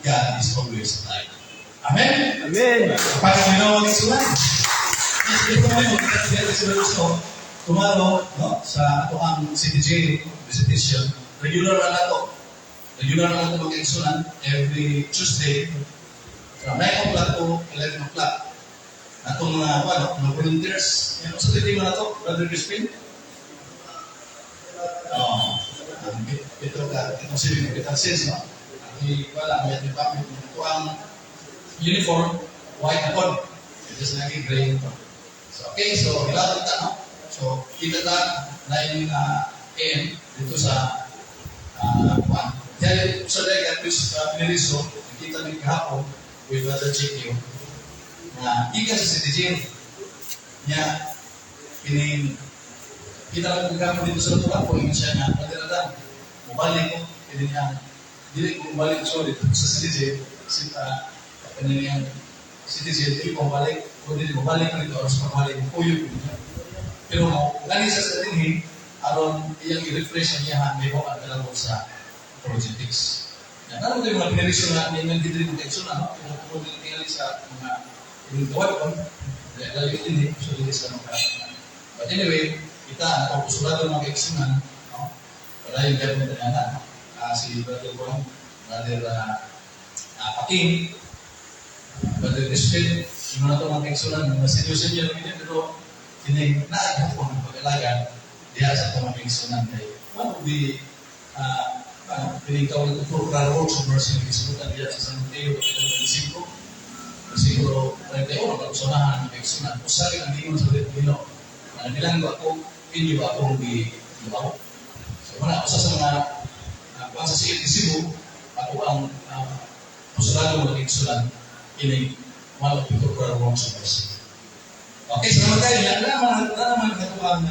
God is always alive. Amen. Amen. Panginoon igsoon. Yes, ito mo yung gusto. Tomorrow, no, sa ato ang CTJ visitation, regular na nato. Regular na nato mag-igsunan every Tuesday from 9 o'clock to 11 o'clock. Atong mga, ano, mga volunteers, yan, sa titingnan na to, Brother Crispin? Oo. Ito ka, itong civil competencies, no? Ang wala, may department. Ito ang uniform, white na pod. Ito sa naging gray ito. So, okay, so, hilatan ta, no? So, kita ta 9 AM dito sa kuan. Dahil sa dahil at least Piniliso, nakita ni kahapon with Brother Chiquio na gikan sa City Jail niya kining kita lang kagamo dito sa Lapu-Lapu, ingon siya nga, Brother Adam, mubalik ko, kini niya, dili ko mubalik so dito sa City Jail, si kini niyang City Jail, dili ko mubalik, kung dili mubalik ko dito, oras pabalik, kuyog ko niya. Pero mo, gani sa sa dinhi, aron iyang i-refresh ang iyang may ang kalabot sa apologetics. Yan, ano ito yung mga piniliso na ninyo dito rin ng na, no? Pero kung tingali sa mga ining tawad ko, dahil yun din, so dili sa mga. But anyway, kita, ang kapusulado ng mga kaigsunan, no? Wala yung gano'n na na, no? Si Brother Juan, Brother Paking, Brother Crispin, yung mga ito mga kaigsunan, mga senior-senior namin yun, pero kining naaghan ko ng pag-alaga diha sa itong mga kaigsunan kay one of the ano, pining tawag ito corporal works of mercy na gisubutan diha sa San Mateo, Kapitulo 25, versikulo 31, pag-usunahan ng kaigsunan. Usa rin ang ingon sa Ginoo. Ano bilang ko ako, inyo ba akong giluaw? So, wala, usa sa mga kuan sa CFT Cebu, ako ang postulado mga kaigsunan, kining one of the corporal works of mercy. Okay, salamat kayo. Yan naman, na naman ito ang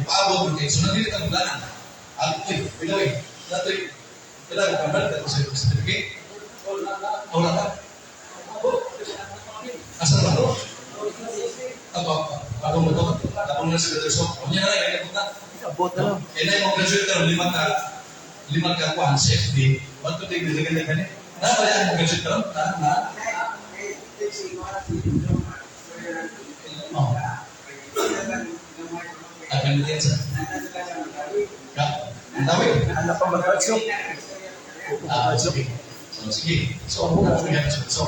ipaabot ng kaigsunan. Dili tang daan. At, uy, by the way, datoy, kailangan ka ba ito sa certificate? Wala ka? Asa ba ito? Ako, ako mo ito. Ako na si Brother Sok. O niya na, kaya na. Abot na lang. Kaya na yung graduate ka, lima ka kuhan sa FD. 1, 2, 3, 3, 3, 3. Na, kaya ang graduate ka na, na. Oh. Ah, ganun din sa. Ka, ang dami. Anak pa mag-adsok. Ah, sige. So, sige. So, ang buka ko yan. So,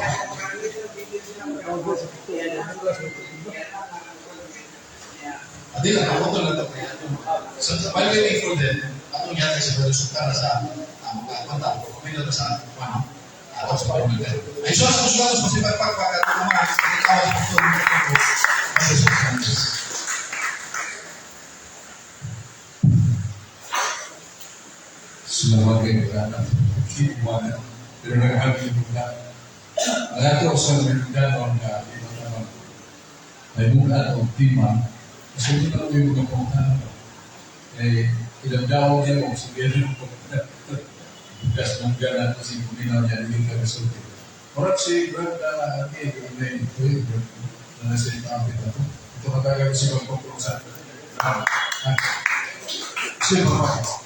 Adi lang, ako to lang to. So, while waiting for them, atong yata sa Brother Sukara sa makakanta, kumino sa ano, ako sa pagmamilya. Ay, so, sa usual, sa pagpagpag at mga ikaw ang Brother Sukara. Salamat kay Brother. Keep one. Pero naghabi mo na. Ang ato sa Mindanao nga imo ay muna og tima. Kasi ito na yung mga pangutana. Eh, ilang daw niya o sige rin bugas ng gana kasi kuminaw niya hindi ka resulti. Murag si Brad na ati, na ito yung Brad na nasa ipapit na to. Ito katagal si magpapulong sa Siya magpapulong.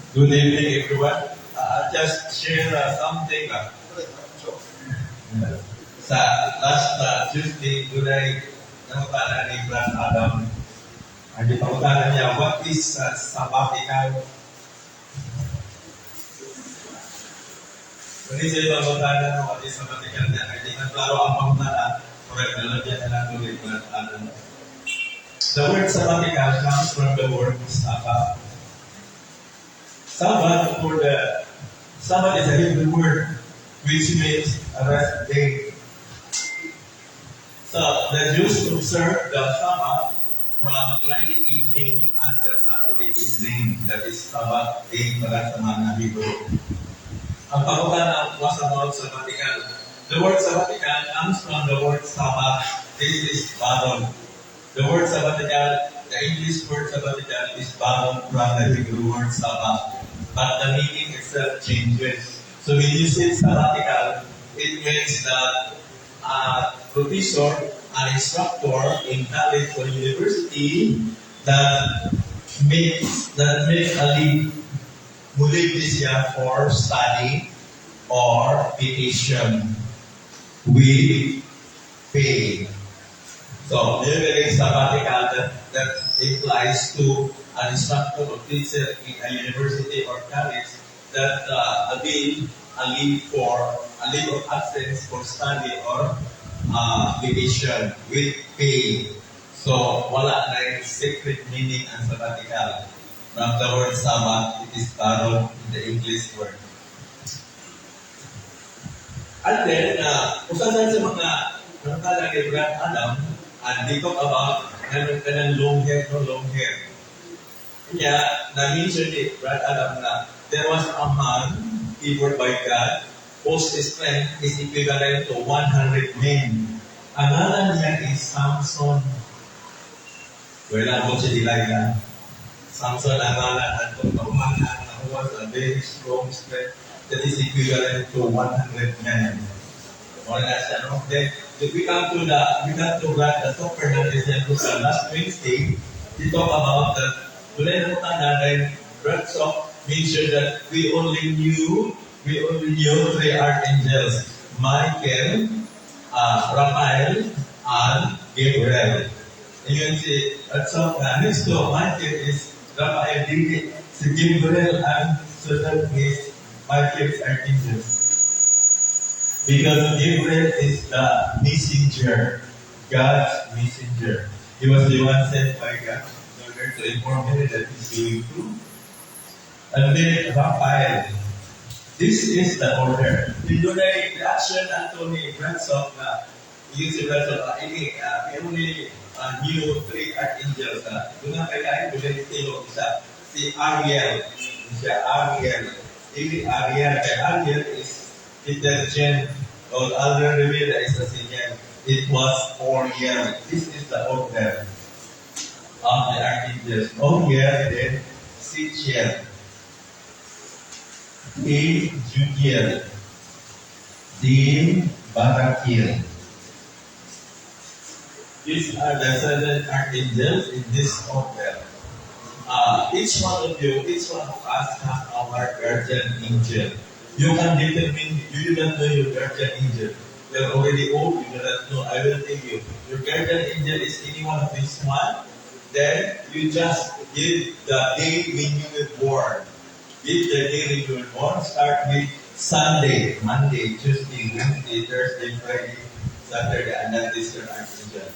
Good evening, everyone. I'll just share something. Sa last Tuesday, dunay nangutana ni Brad Adam. Ang gipangutana niya, what is sabbatical? Kung siya pangutana no, what is sabbatical niya, hindi na klaro ang pangutana, correct na lang niya na lang ni Brad Adam. The word sabbatical comes from the word Sabbath. Sabbath for the Sabbath is a Hebrew word which means a rest day. So the Jews observe the Sabbath from Friday evening until Saturday evening. That is Sabbath day para sa mga Hebrew. Ang pangutana was about sabbatical. The word sabbatical comes from the word Sabbath. This is borrowed. The word sabbatical, the English word sabbatical is borrowed from the Hebrew word Sabbath. But the meaning itself changes. So when you say sabbatical, it means that a professor, an instructor in college or university that makes a leave, muli siya for study or vacation with pay. So, usually sabbatical that implies to an instructor or teacher in a university or college that avail a leave of absence for study or vacation with pay. So, wala na yung secret meaning ang sabbatical. From the word Sabbath, it is borrowed in the English word. And then, usa sa mga nangkala kay Brad Adam, and they talk about ganun kanang long hair, no long hair. Kaya, na-mention ni Brad Adam na there was a man favored by God whose strength is equivalent to 100 men. Ang ngalan niya is Samson. Wala mo si Delilah. Samson ang ngalan atong kaumanan na who was a very strong strength that is equivalent to 100 men. Wala na siya, no? Then, if we come to Brad, the talk Fernandez sa last Wednesday, he talk about that, wala na tanan, then Brad Sok mentioned that we only knew three archangels, Michael, Raphael, and Gabriel. Yun si, at so, next to Michael is Raphael, dili, si Gabriel and so that is Michael's archangels. Because Gabriel is the messenger, God's messenger. He was the one sent by God in order to inform him that he's going to. And then Raphael. This is the order. Hindi na reaction ato ni Branson na yung si Branson, ini, we only knew three archangels. Doon nga kay kain, doon na tilo isa. Si Ariel. Siya Ariel. Ili Ariel. Kay Ariel is detergent or Albert Rivera is a signal. It was Oriel. This is the order of the archangels. Oriel, then Sitchiel. A. Judiel. D. Barakiel. These are the seven archangels in this order. Each one of you, each one of us has our guardian angel. You can determine, you do not know your guardian angel. You're already old, you do not know. I will tell you. Your guardian angel is any one of these one. Then you just give the day when you were born. Give the day when you were born. Start with Sunday, Monday, Tuesday, Wednesday, Thursday, Friday, Saturday, and that is your archangel.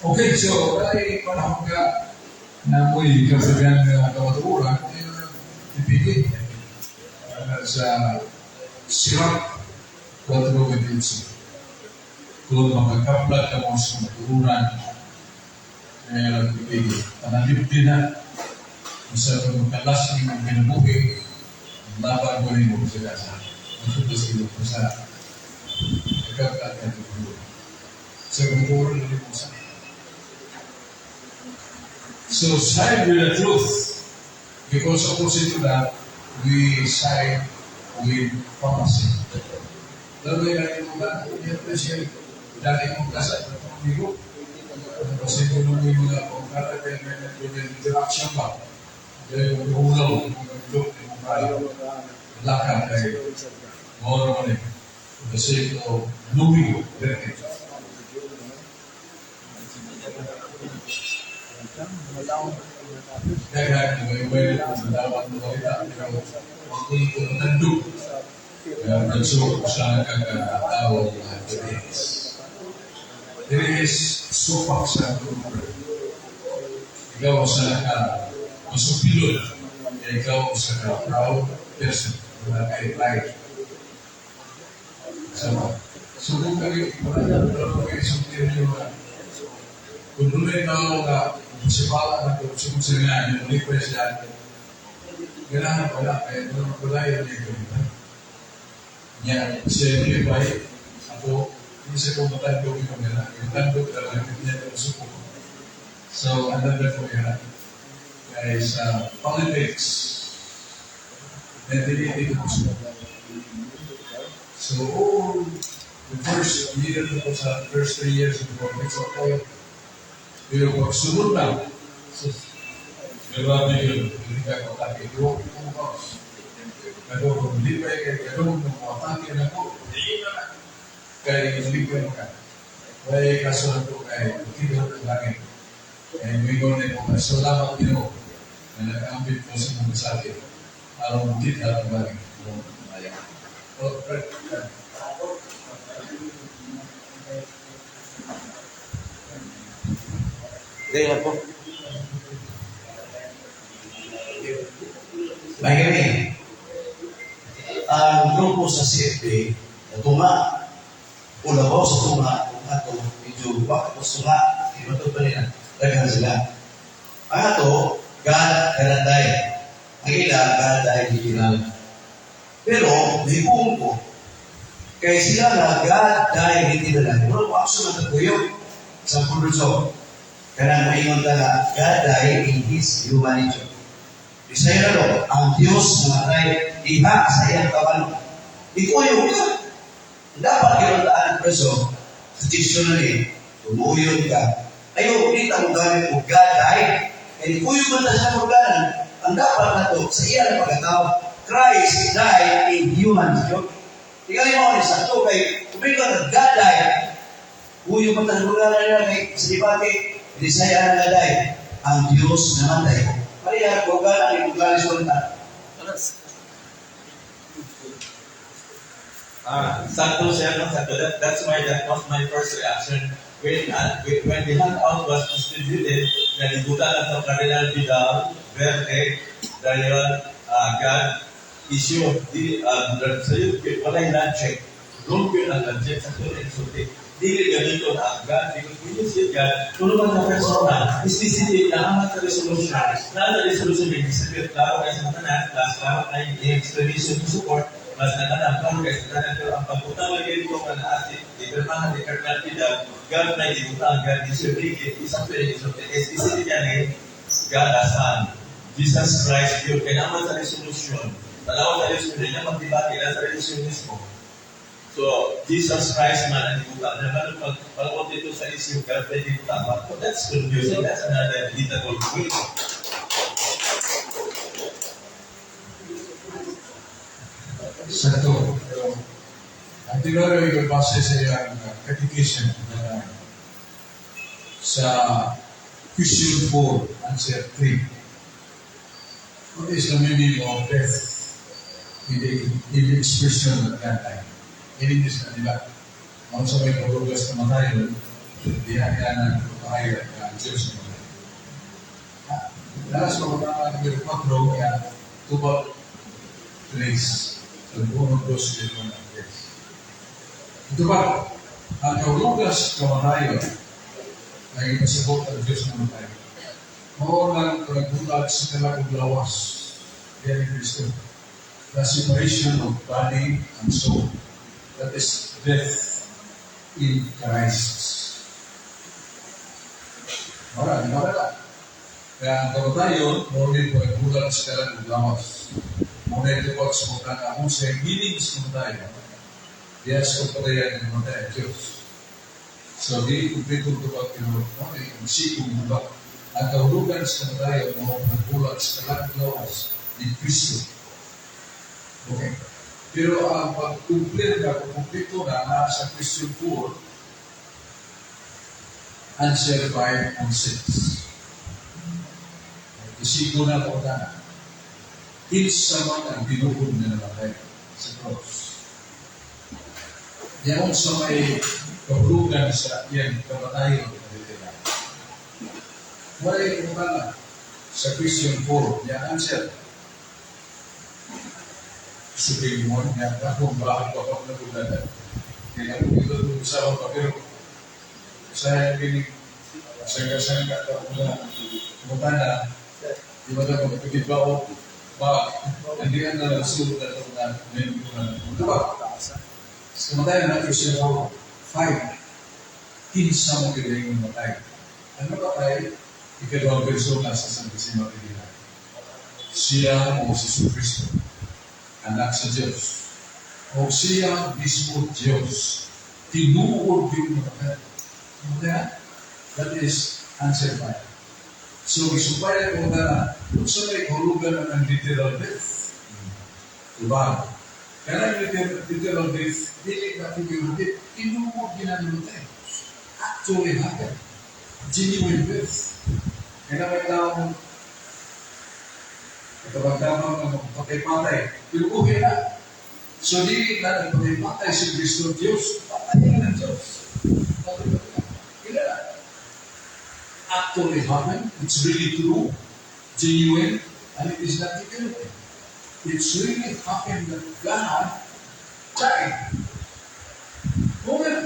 Okay, so ay panahon ka na mo'y kasabihan nga kamatuoran, ipigil sa Sirach 4:28. Kung makakaplat ka mo sa kamatuoran, kaya ipigil. Panalipdi na, sa pagkalas ng kinabuhi, laban mo rin mo sa gasa. Ang sa sa nagkaplat ka mo. Sa kamatuoran na mo sa. So side with the truth. Because opposite to that, we side with fallacy. Lalo yung mga siya, dati mong kasa, amigo. Kasi kung nung yung mga pagkata, kaya may interaction ba? Kaya yung ulaw, yung mga joke, yung mga lakad kay more naman eh. For the sake of knowing better. Kaya may may dapat mo kita, pero wag ko nandun. Nagsuot sa kagkatao nga diri is. Diri is supak sa grupo. Ikaw sa ka masupilod, ikaw sa ka proud person, wala kay pride. So, so kung kayo, wala na kayo sa niyo na kung dunay tao nga sipala na kung sugod sa nga yung request siya, ganahan wala, kaya wala wala yun yung gamitan. Niya, siya lipay, ako, hindi siya kung matandog yung gana, yung tandog talaga, hindi niya ito suko. So, another ko yan. Kaya sa politics, 1982 ko. So, all the first year ko sa first 3 years of politics, ako, pero pagsunod na, so, grabe yun, hindi ka atake, ko ko. Pero kung lipay kay kadung ng atake na ko, hindi na na. Kay lipay ka. Kay kaso na ko kay kita ng langit. Kay mingon na ko, salamat Ginoo na nag-ambit ko sa mga sakit. Aron kita ang langit. Oh, right. Gaya po. May ang grupo sa CFA, na tunga, o labaw sa tunga, kung ato, medyo bakit sa tunga, iba to pa nila, daghan sila. Ang ato, God cannot die. Ang ila, God died literal. Pero, nahibong ko, kay sila na God died literal. Wala ko action na taguyok sa pulso. Kanang maingon ta nga, God died in His human nature. Bisaya na do, ang Diyos namatay diha sa iyang kawan. Ikuyog ka. Dapat ginuntaan preso sa dictionary, tumuyod ka. Ayo, di ta mo gamit og God died. Kay ikuyog man ta sa morganan, ang dapat nato sa iyang pagkatao, Christ died in human nature. Tingali mo ni sakto kay tumingkod ka God died. Kuyog man ta sa morganan nila kay sa debate, Bisaya na nga died. Ang Diyos namatay. Pareha, kung gana ni Buglalis ta. Ah, sakto siya, no? Sakto. That's why that was my first reaction. When the handout was distributed, nalibutan lang sa Cardinal Vidal, Verde, dahil God issue, di, sa iyo, walay logic. Wrong yun ang logic sa ito, insulti. Dili gamiton ang God, because when you say God, tulungan sa persona, specific na ang sa resolution. Na sa resolution, may distribute, klaro kayo sa tanan, plus klaro kayo explanation to support, mas natanan, klaro kayo sa tanan, pero ang pagputang lagi dito ka na asin, ipirmahan ni Cardinal Vidal, God na ibutang, God issue, dili, isang pwede, insulti. Specific yan eh, God as Son, Jesus Christ, yun. Kaya naman sa resolution, tanawa sa resolution, na magdebate na sa resolution mismo. So, Jesus Christ man ang ibutang. Na ganun pag pag dito sa issue, God pwede ibutang. But that's confusing. That's another debatable point. Sakto. Ang tinuro yung base sa iyang catechism na sa question 4, answer 3. What is the meaning of death in the expression of that time? Meaning is na nila. Ang sa may paglugas na matayo, diha niya na tayo ang Diyos na matay. Naras mga numero 4, kaya tubag 3. So, 1, 2, 3, 4. Ito ba, ang kahulugas kamatayon ay ipasabot ang Diyos na matay. Mao lang nagbulag sa kalag lawas diyan ni Kristo. The separation of body and soul. That is death in Christ. Wala, di ba wala? Kaya ang kamatayon, mao rin po nagbulag sa kalag lawas. Mao na ito po sa mga ang sa meaning sa kamatayon. Diya sa kapatayan ng namatay ang Diyos. So, di kumpleto ito ba, pero no, ang sikong bubak. Ang kahulugan sa kamatayon, mao nagbulag sa kalag lawas ni Kristo. Okay. Pero ang pagkumpleto na, kumpleto na nasa question 4, answer 5 and 6. Isigo na ko na. Kinsa man ang tinuod na namatay sa cross. Yaon sa may kahulugan sa iyang kamatayon na literal. Wala yung na sa question 4, niya answer. Sabihin mo niya, kung bakit pa pa nagulanan. Kaya kung ito sa ako pero sa pinig sangga-sangga ka na mutana, di ba na magpigit ba o ba, hindi ka na nagsulot na ito na ngayon ko na. Diba? Sa kamatayan na question 4, 5, kinsa mo kiling matay. Ang matay, ikaduhang persona sa Santissima Trinidad. Siya o si Jesucristo, anak sa Diyos. O siya mismo Diyos. Tinuod yung matay. Matay? That is answer 5. So, isumpay ko na kung sa may hulugan ang literal death. Diba? Kaya literal death, dili na figurative, tinuod ginanamatay. Actually happened. Genuine death. Kaya may taong katabang-tabang na magpatay-patay. Pero buhay na. So, dili na nagpatay-patay si Kristo Diyos. Patay na ng Diyos. Kaya actually happened. It's really true, genuine, and it is not figurative. It's really happened that God died. Okay na.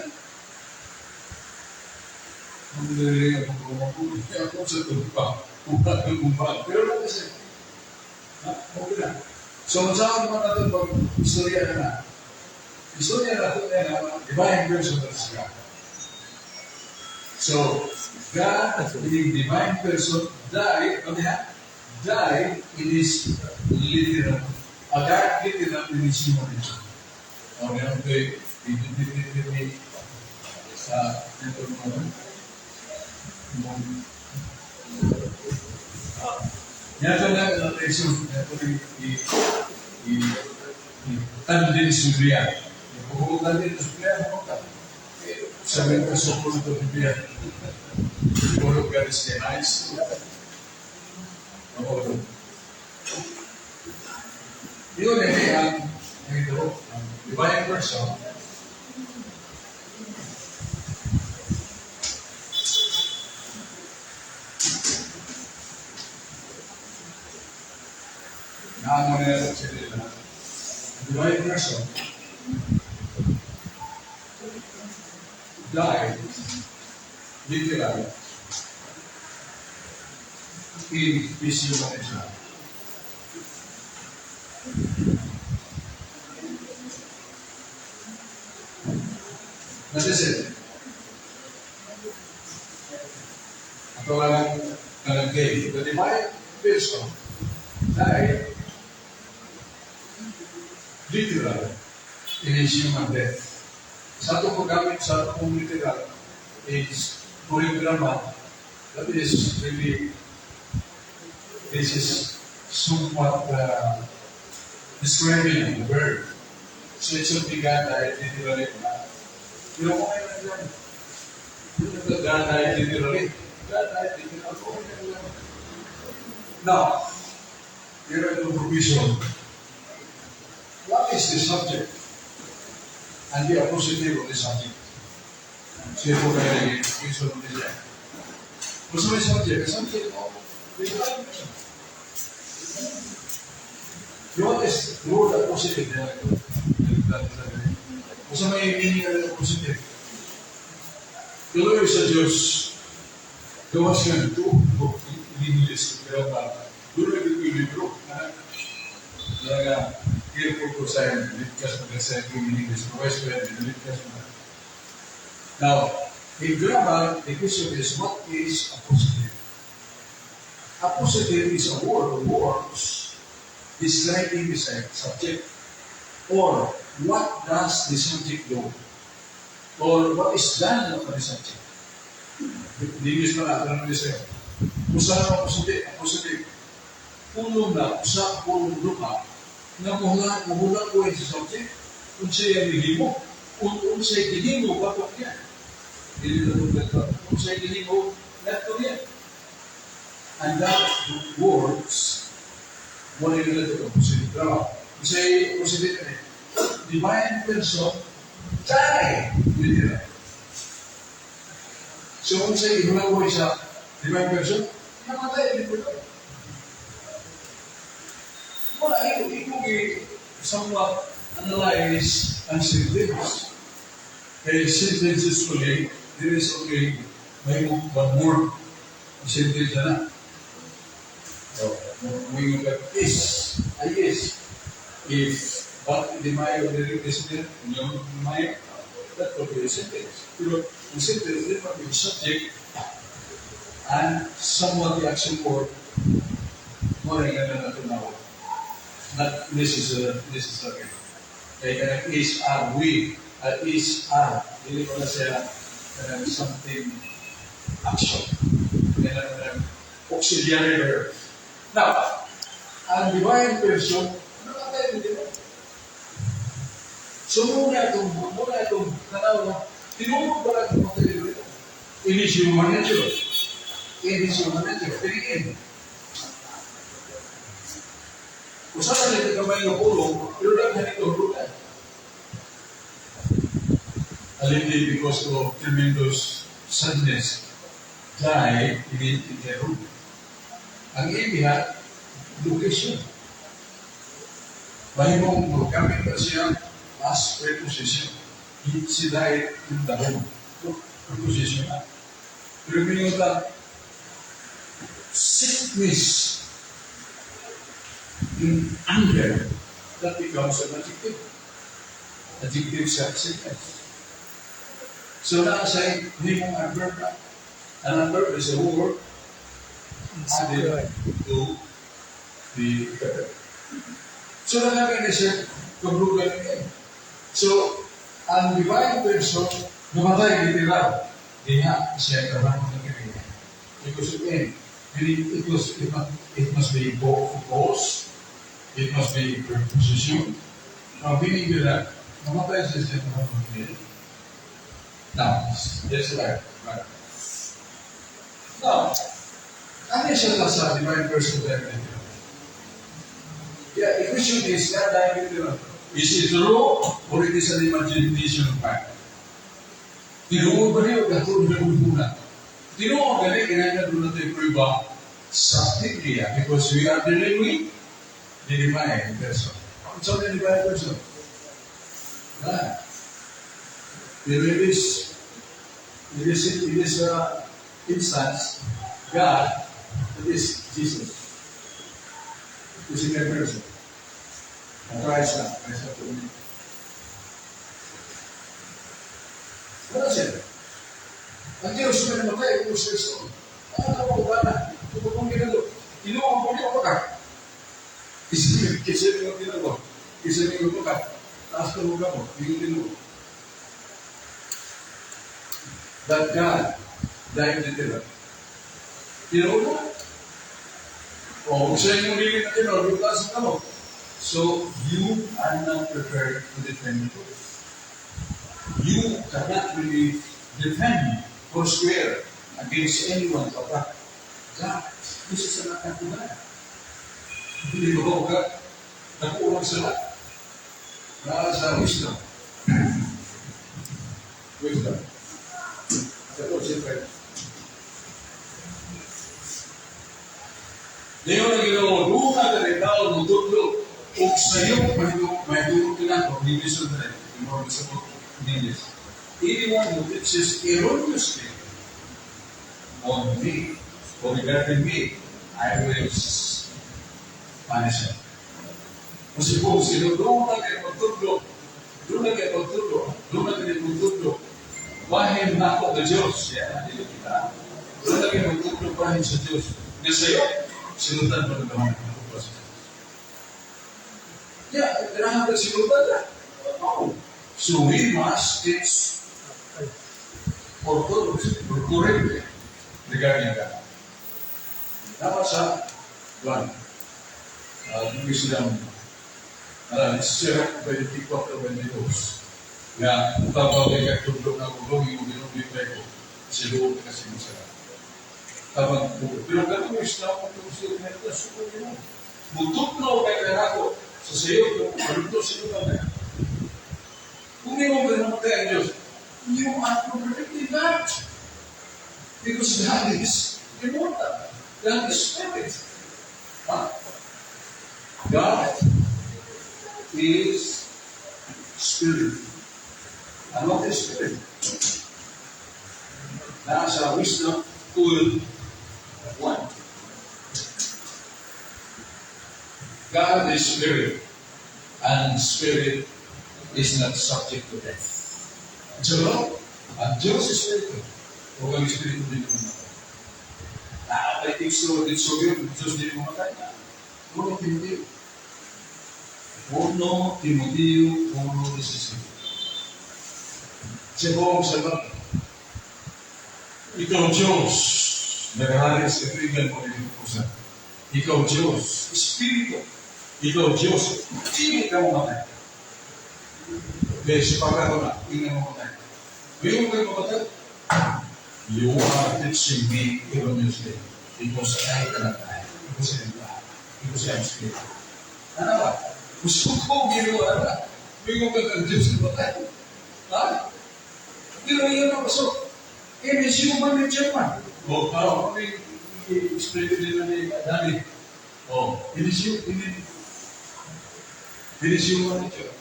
Ang narinig ako kumapuli ako sa tumpa. Upat ng umpag. Pero lang kasi, okay na. So, saan naman natin pag istorya na na? Istorya na ito na divine person na siya. So, God, being divine person, died, ano yan? Died in his literal, died literal in his human nature. Okay, okay. Sa ito naman. Yato na na ito i tandin sa Biblia. Kung tandin sa Biblia, ano sa mga sukol ito Biblia. Siguro God is nice. Oo. Yun eh, ang ito, ang divine person, naamo na yan sa nila. The divine person died literally in his human nature. That is it. Ito lang ang day. The divine person died literally in his human death. Sa atong paggamit sa atong literal is during grammar, that is really, this is somewhat describing the word. So it should be God died literally. Pero kung ay lang, God died literally. God died literally. Okay lang. Now, here are the provision. What is the subject? And the appositive of the subject. So ito kaya naging provision of the siya. Kung sa may subject, the subject of the divine person. What is the word appositive? Kung sa may meaning ng appositive. Tuloy sa Diyos, gawas nga ito, in English, pero doon na yung libro. Talaga, careful ko sa inyo, ligtas mo sa in English, pero ligtas mo. Now, in grammar, the question is, what is appositive? Appositive is a word or words describing the subject. Or, what does the subject do? Or, what is done of the subject? English pa natin ang sa'yo. Kung saan ang appositive? Appositive. Pulong na, usa pulong duha, nga muhula ko sa subject, kung siya nihimo, kung siya gihimo, batok niya. Dili na itong kung siya gihimo, batok niya. And that words, wala yung ito, appositive. Pero, siya appositive eh. Divine person Die literal. So kung sa ihulaway sa divine person, namatay literal. Wala, imo somewhat analyze ang sentence. Kaya sentence usually, there is only may one word sentence na. So, may ka is, I is. If but di mayo diri president, yung mayo, that would be a sentence. Pero ang sentence, there must be subject and somewhat the action word more than na tinawag. Not necessary. Necessary. Kaya kanang is, are, we, is, are. Dili ko na siya kanang something action. Kaya kanang auxiliary verb. Now, ang divine person, namatay di ba? So muna itong tanaw na, tinuod ba lang namatay dito? It is human nature. It is human nature. Tingin. Usahan nito kamay nga pulong, pero daghan ito hulugan. Alindi because of tremendous sadness, die in their room. Ang ibiha, location. Mahimong gamit na siya as preposition. She died in the room. Preposition na. Pero mingon ta, sickness in anger, that becomes an adjective. Adjective sa sickness. So na say, himong adverb na. An adverb is a word added to the verb. So nakakita siya, kabrugan niya. So, ang divine person, namatay literal. Diha siya karon ng kanya. Because again, it must be both cause, it must be preposition. Now, meaning that, namatay siya siya karon ng kanya. Now, yes, right. Now, ano siya sa divine person literal? Yeah, the question is, God died literal. Is it true or it is an imagination fact? Tinuod ba niyo? Gatulog na muna. Tinuod gani, kinahanglan doon natin prueba sa Biblia because we are dealing with the divine person. What's the divine person? Ah. Pero in this instance, God, it is Jesus. The second person. Ang Christ na, Christ na po. Wala siya. Ang Diyos na namatay, kung siya so. Ano ko ba na? Ito pong ginagawa. Inuwa po niyo ka. Kasi niyo ginagawa. Kasi niyo ka. Taas ka mo mo. Hindi tinuo. That God died literal. Tinuo na. O, kung sa inyong dili na tinuo, taas ka mo. So, you are not prepared to defend the truth. You cannot really defend or square against anyone to attack God. This is an attack to God. Hindi ba ka? Nakulang sila. Naa sa wisdom. Wisdom. Ito, siyempre. Ngayon ang Ginoo, doon na ka tao mutudlo ug sayo mahitungod ka na kung English na rin. Yung mga sa English. Anyone who teaches erroneously on me or regarding me, I will punish him. Kasi kung sino doon na kayo magtudlo, doon na kayo magtudlo, doon na kayo magtudlo, bahin na ako sa Diyos. Yeah, dili kita. Doon na kayo magtudlo bahin sa Diyos. Nga sa'yo, sinutan mo na naman ang sa Diyos. Yeah, kailangan ka sinutan na. No. So we must teach orthodox or correctly regarding God. Dapat sa one, wisdom, 0:24-22. Nga, tabang kay katulog na kulong yung ginubit ko, siluot kasi mo sila. Tabang, pero ganun yung Islam, kung sila na suko nyo. Mutupno kay kanako, sa sayo, kung malunto sila na. Kung Kung mo ba namatay ang Diyos, you are contradicting that. Because God is immortal. God is spirit. Huh? God is spirit. And what is spirit? Nasa Wisdom 12:1. God is spirit, and spirit is not subject to death. So, ang Diyos is spirit. O ang espiritu di mamatay. I think so, dito yun, Diyos di mamatay. 1 Timoteo. 1 Timoteo 1:17. Siya po ang sagot. Ikaw, Diyos, naghahari sa katuigan mo ng pusa. Ikaw, Diyos, Espiritu. Ikaw, Diyos, hindi ka mamatay. Okay, sa pagkato na, hindi ka mamatay. Ngayon kayo mamatay? You are teaching me erroneously because I cannot die. Because I am God. Because I am Spirit. Ano ba? Gusto ko ginawa na. Bingo ka ng Diyos na matay. Ha? Pero yun ang pasok. It is human nature man. O, parang kami i-explain din na ni Dani. Oh, it is you, it is human nature.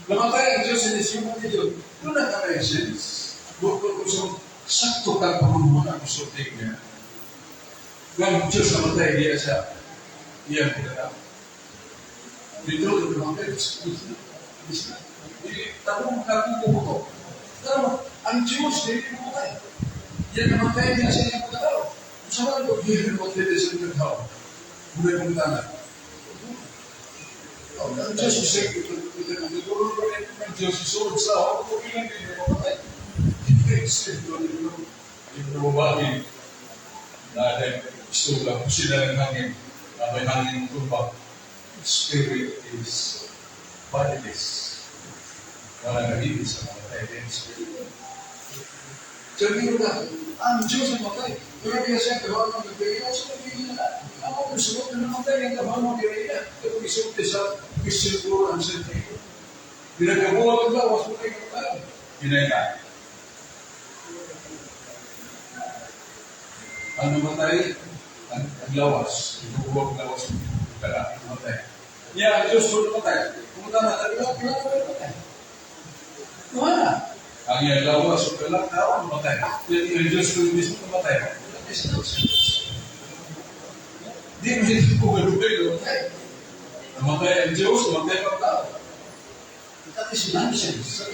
Namatay ang Diyos, it is human nature. Doon na ka sense. So, sakto ka pamumunan ang sulting niya. Kung Diyos namatay, diya siya, iyang pagkatao. Dito, namatay, tapos magkakukuko. Pero, ang Diyos, hindi namatay. Yan namatay niya sa iyang pagkatao. Sa mga ito, hindi namatay sa iyang pagkatao. Muna yung pagkatao. Ang Diyos, ang Diyos, isuod sa ako, kung ilan hindi namatay. Hindi namatay. Dahil gusto lang sila ng hangin, may hangin tumbak. Spirit is bodiless. Wala nagiging sa mga tayo spirit. So, hindi na, ang Diyos ang matay. Pero kaya siya, kabaw ng nagpigil, sa nagpigil na. Ako gusto ko na namatay ang kabaw ng nagpigil. Pero isulti sa isulti ang sentiko. Pinagabuhat ang lawas mo kayo ng tao. Hinay na. Ang namatay, ang lawas, ibubuwag ang lawas, kala, namatay. Ya, ang Diyos po namatay. Pumunta na, talaga, kailangan na namatay. Wala. Ang iyang lawas, kala, tao, namatay. Yung Diyos po mismo namatay. That is nonsense. Di mo hindi po galugay namatay. Namatay ang Diyos, namatay ang tao. That is nonsense.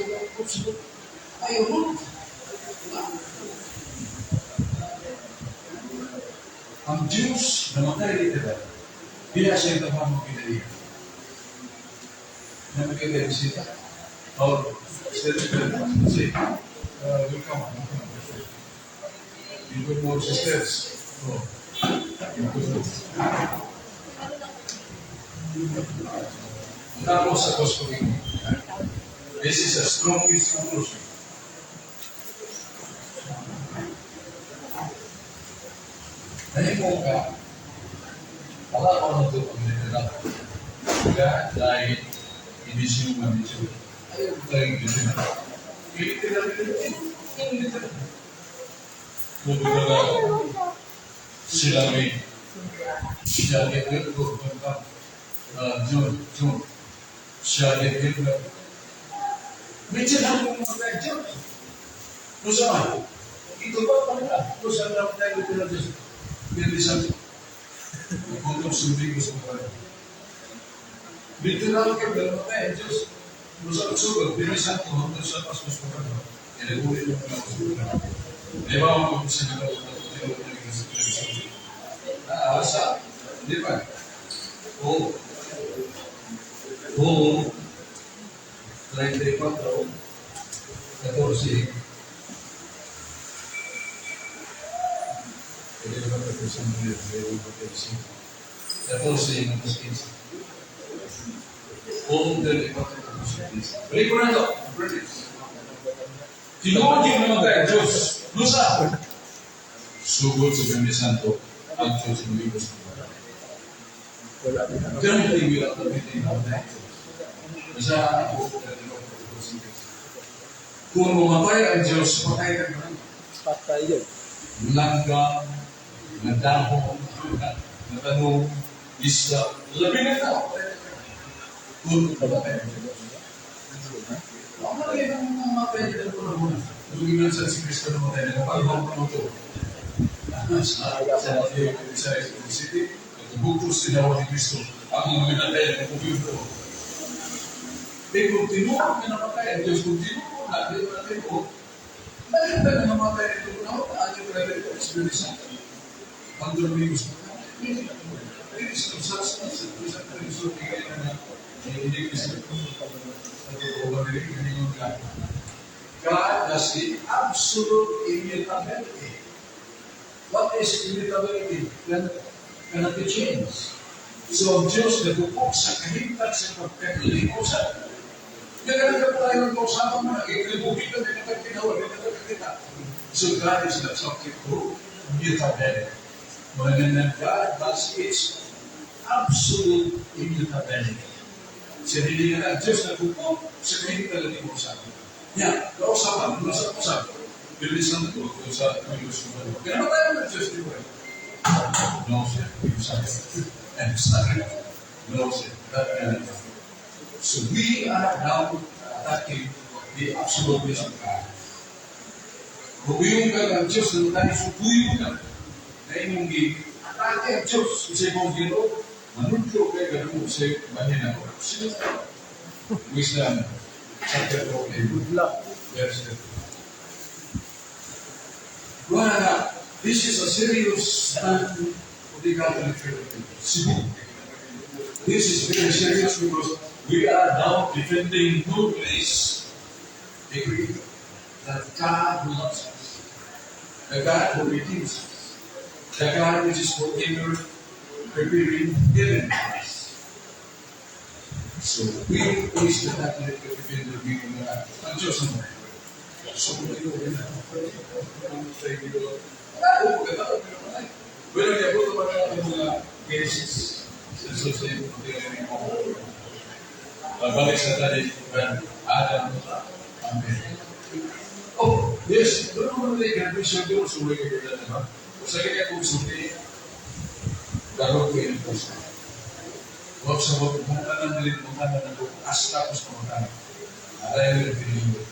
Ayaw mo. Ang Diyos namatay literal. Bila siya yung tamang pinalihan. Namatay bisita. Oh, see, welcome. You good more sisters. Oh, you good more. Tapos sa gospel. This is a strongest conclusion. Nahimo ka, wala pa na ito ang literal. God died in His human nature. Ayaw ko tayong literal. Literal, literal, literal. Kung baga, sila may, siya may ito, John, siya may ito. Medyo lang kung mga John. Kung saan? Ito ba pala? Kung saan lang tayo literal Diyos? Pinilisan ko. Nagpuntong sundin ko sa mga. Literal kayo, namatay ang Diyos. Kung sa sugal, pinilisan ko hanggang sa Pasko sa mga. Inaguli ng mga sugal. Di ba ako kung sa mga sa di ba? O, o, 34, 14, 14, 15. O, 34, 14, 15. Balik ko na ito. Tinuod yung namatay ang Diyos. Lusa. Sugod sa Biyernes Santo, ang Diyos ng libos ng mga. Ganun din yung namatay ang Diyos. Sa ako, 34, 14, 15. Kung mamatay ang Diyos, patay ka na. Patay yun. Langgam, nadahon, natanong, isla, labi na tao. Kung mamatay ang Diyos. Ang mga ang mamatay nila po na muna. Kung sa si Kristo namatay, nagpagawang pa ito. Sa sa City, nagbukus sila ni Kristo. Ang mga natay ang kumpyuto. Eh kung tinuod nga namatay ang Diyos, kung tinuod na, di ba natin ko, bakit ba namatay ito? Namatay ang grabe ito, experience natin. Ang Domingos, God has the absolute immutability. What is immutability? Cannot be changed. So, ang Diyos nagupok sa kahimtang sa pagkakalimusan. Kaya ka tayo ng kausapan mo na, ikribuhin ka din ang ginawa, din ang kita. So, God is not subject to mutability. When God has its absolute immutability. Sa hindi nga ang Diyos nagupok sa kahimtang ng kausapan. Ya, kausapan, nasa usap. Bilisan ko sa Diyos. Kaya naman tayo ng Diyos, di ba? No, sir. I'm sorry. No, sir. That kind of. So we are now attacking the absoluteness of God. Hubiyong ka ng Diyos na tayo subuyo ka na imong gi-atake ang Diyos sa imong Ginoo, manudlo kay ganun sa mahina ko. Sino? Wisdom chapter 14. Good luck. Verse 8. Well, this is a serious stand of the Catholic Church. Cebu. This is very serious because we are now defending no place the Creator, that God who loves us, the God who redeems us, the God which is forever preparing heaven for us. So we is the Catholic defender we na ang Diyos naman. So kung ito, bueno, kaya po ito ang mga cases sa social media. Balik sa tali, Adam, Amen. Oh, yes, doon mo na yung graduation doon, suwi kayo na naman. Sa kanya kung suwi, gagawin ko yung post. Huwag sa huwag, kung anong dilit mo na ng hasta ko sa mga I will believe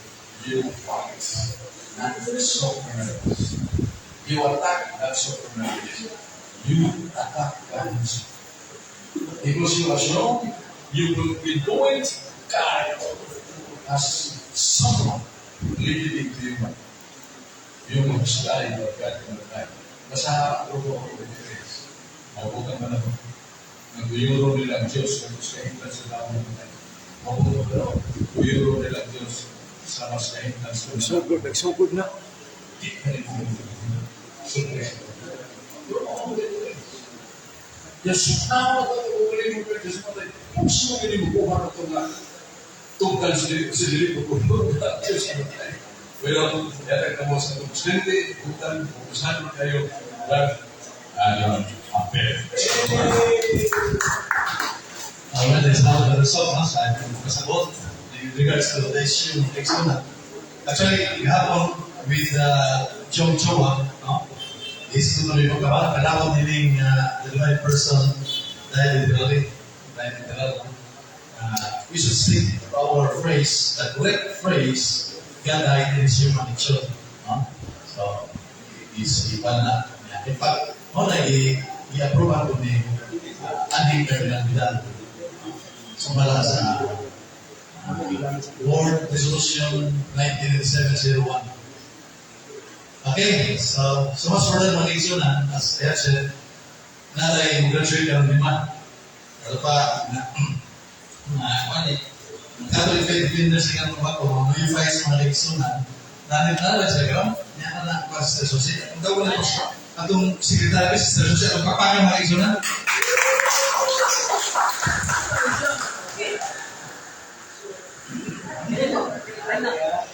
you fight, not the sovereign. You attack that sovereignty. You attack God himself. Because you are strong, you will pinpoint God as someone leading to human. You must die, but God cannot die. Basta ako ko ako defense. Mabutan ka na ba? Naguyuro nila ang Diyos kung sa kahimtang sa tao ng patay. Mabutan ka na. Guyuro nila ang Diyos sa mas kahimtang sa Nagsugod, nagsugod na. Di ka rin mo. Surprise. Yes, now ito mo Diyos matay. Kung sino gani mo kuha na ito nga tungkal sa dili ko kung Diyos matay. Well, yatag na mo sa itong presidente, butan, pupusahan kayo, Brad Adam Apel. Well, there's now the result, no, sa akong kasabot in regards to the issue of Exona. Actually, gahapon with Chong Choa, no? Is ito yung pagkabal, kailangan niling the divine person dahil literally, dahil literal, no? We should stick to our phrase, the correct phrase, God died in His human nature. No? So, is iba na. In fact, mo na i-approve ako ni Andy Ferdinand Vidal. Sumala sa Board Resolution 1987-01. Okay, so much for that mga igsuonan, as I have said, nalay graduate ka ng lima. Pero pa, na, na, ano eh, Catholic Faith Defenders nga mga bako, mga neophytes mga igsuonan, nanit na lang siya, gano'n? Niya ka na, pa Sister Susie. Ang tawag na ito, atong secretary, Sister Susie, atong papangan mga igsuonan.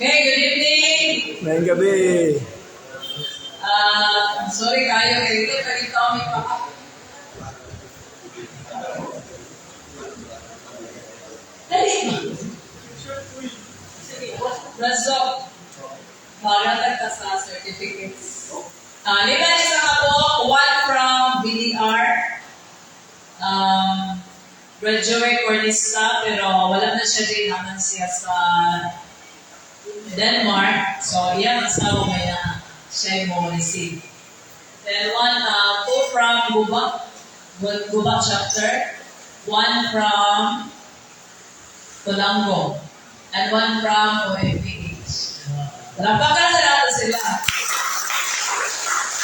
Okay, good evening. Ngayong gabi. Sorry kayo, kay dito pa dito kami pa. Dali. Sige, Razok. Para ka sa certificates. Lima ni sa kapo, one from BDR, graduate cornista, pero wala na siya din naman siya sa Denmark. So, iyang asawa may na siya mo receive. Then one, two from Guba, Guba chapter, one from Tulango, and one from OMPH. Palakpakan sa nato sila.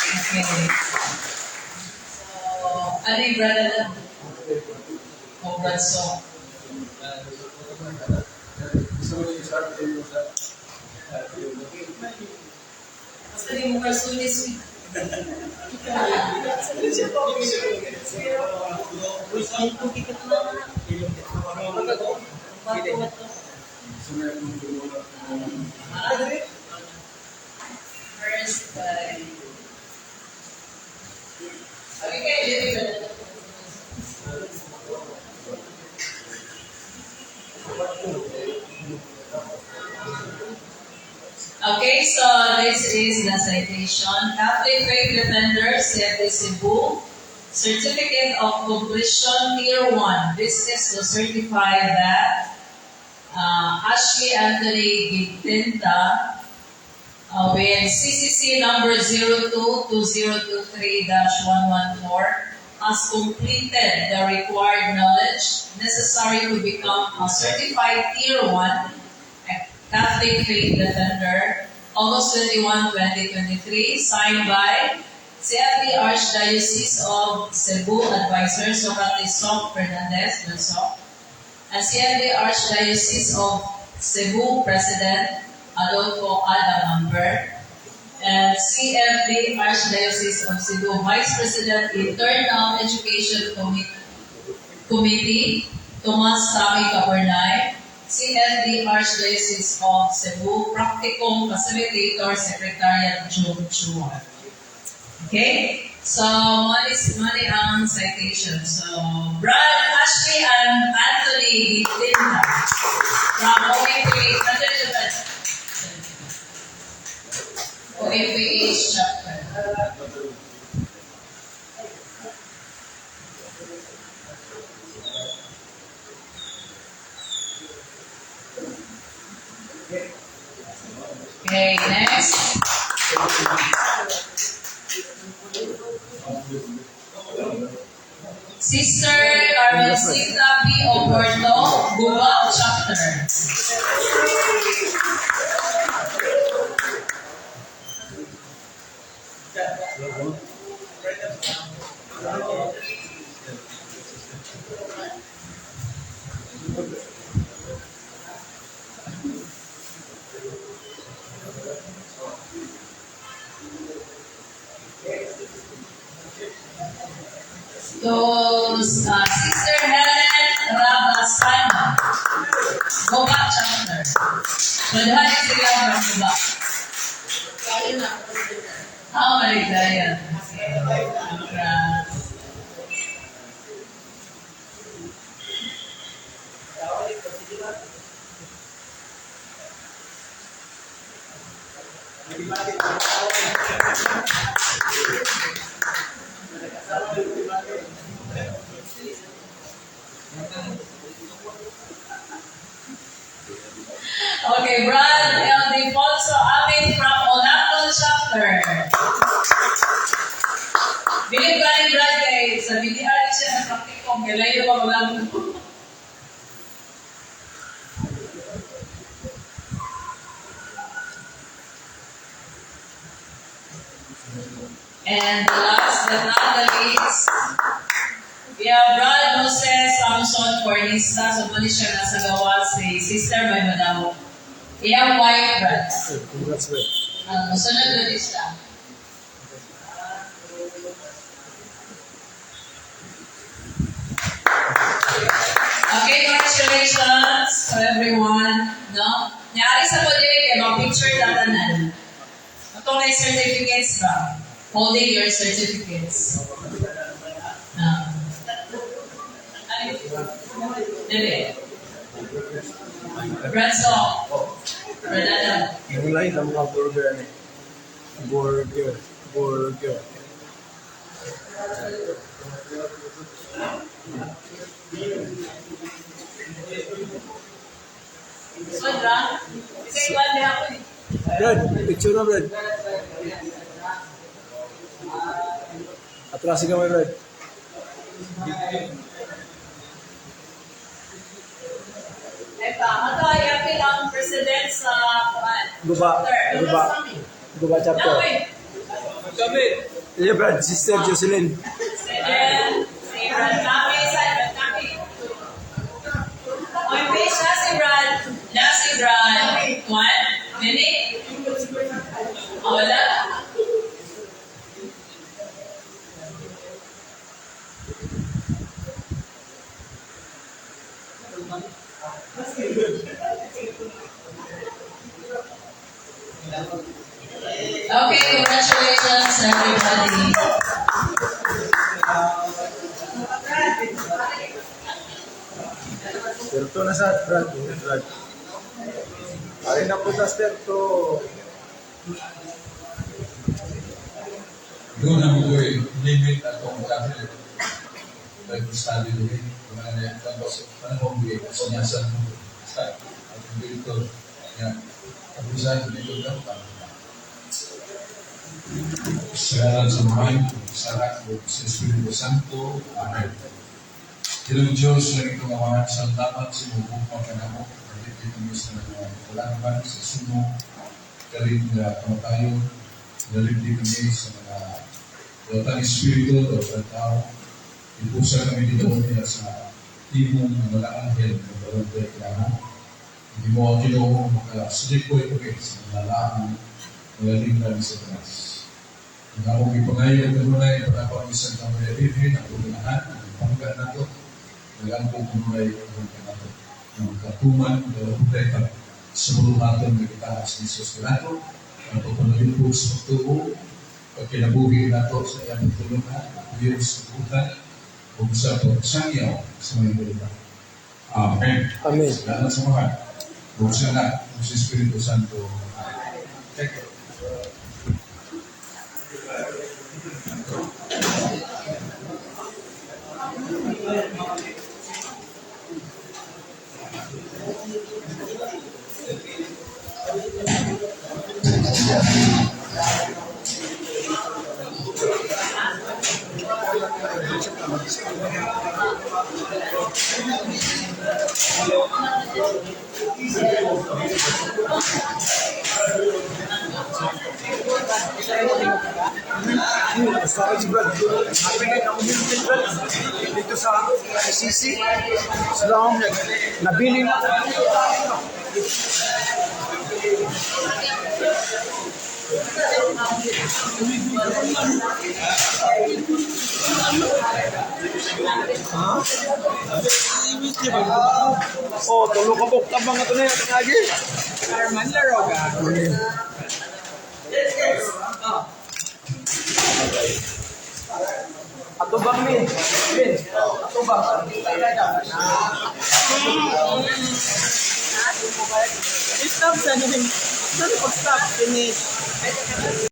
Okay. So, ano yung brother na? O, Brad So. Basta di mo karsunis. First, okay, dili. Okay, so this is the citation. Catholic Faith Defender, CFD Cebu, Certificate of Completion Tier 1. This is to certify that Ashley Anthony Gitinta with CCC number 022023-114 has completed the required knowledge necessary to become a certified Tier 1 Catholic Faith Defender, August 21, 2023, signed by CFD Archdiocese of Cebu Advisor Socrates Soc Fernandez, Soc, and CFD Archdiocese of Cebu President Adolfo Adam Mamber, and CFD Archdiocese of Cebu Vice President Internal Education Committee Tomas Sami Caburnay, CFD Archdiocese of Cebu Practicum Facilitator Secretariat June Chua. Okay? So, money ang citation. So, Brad, Ashley, and Anthony Gitinta from OMPH, OMPH chapter. Okay, next. Sister Carmencita P. Oporto, Guba Chapter. Those, Sister Helen Rabasano, Guba Chapter. So, dahil sila from Guba. Ah, maligaya. Congrats. Okay, Brad Ildefonso Amin from Olangol Chapter. Bilib ka ni Brad kay sa BDR siya sa practicum, kay layo pa malang. And the last but not the least, we have Brad Jose Samson Cornista. So, muli siya nasa gawa si Sister May Madaw. Iyang wife, Brad. Congrats, Brad. Musunod ulit siya. Okay, congratulations to everyone. No? Nyari sa po din, kay picture na tanan. Itong na certificates ba? Holding your certificates. Dili. Brad Song. Brad Adam. Yung lain ang mga burger ni. Burger. Burger. Sodra? Isa ikuan diha ko eh. Brad, picture na, Brad. Atras ka mo, Brad. Eka, ato ay apil ang president sa kuan. Guba. Chapter. Guba. Guba chapter. No, wait. Yeah, Brad. Sister Jocelyn. President, si Brad Kami, sa Brad Kami. Oy, page na si Brad. Na si Brad. Juan, Nini? Oh, wala. Okay, congratulations, everybody. Terto na sa Brad. Brad. Ay na po sa terto. Doon ang ko'y limit atong Catholic Bible study din. Kung ano yan, tapos panahon di sinyasan mo sa atong director. Yan. Kapusan dito ka pa. Sa ngalan sa Amahan, sa Anak, ug sa Espiritu Santo. Amen. Ginoong Diyos, langit ng Amahan, salamat sa imong gugma kanamo. Nalipit kami sa mga kalangan, sa sunog, kalit nga kamatayon. Nalipit kami sa mga daotang espiritu, daotang tao. Ipusa kami dito niya sa imong mga anghel na barangay kanamo. Hindi mo ang Ginoo makasilikoy kami sa mga laang mga linglan sa taas. Ang among ipangayo kanunay para pa bisan ka Maria Virgin, ang ganahan, ang pangga nato, nagampo kanunay ang kanato. Ang katuman, dalawang ta sa buluhaton nga gitaas ni Jesus kanato, ang pagpanalipod sa pagtuo, pagkinabuhi nato sa iyang pagtulungan, pagpuyo sa butan, ug sa pagsangyaw sa mga balita. Amen. Amen. Salamat sa mga ug sa Anak, ug sa Espiritu Santo. Amen. Thank you. Basta si Brad. Happy na ako minute, Brad. Dito sa ICC. Sila ang nabili na. Ha? Oh, tulo ka buk tabang ato na yan. Lagi. Arman Laroga. Ato bang min? Min, ato bang? Stop sa nung. Stop pag-stop. Finish.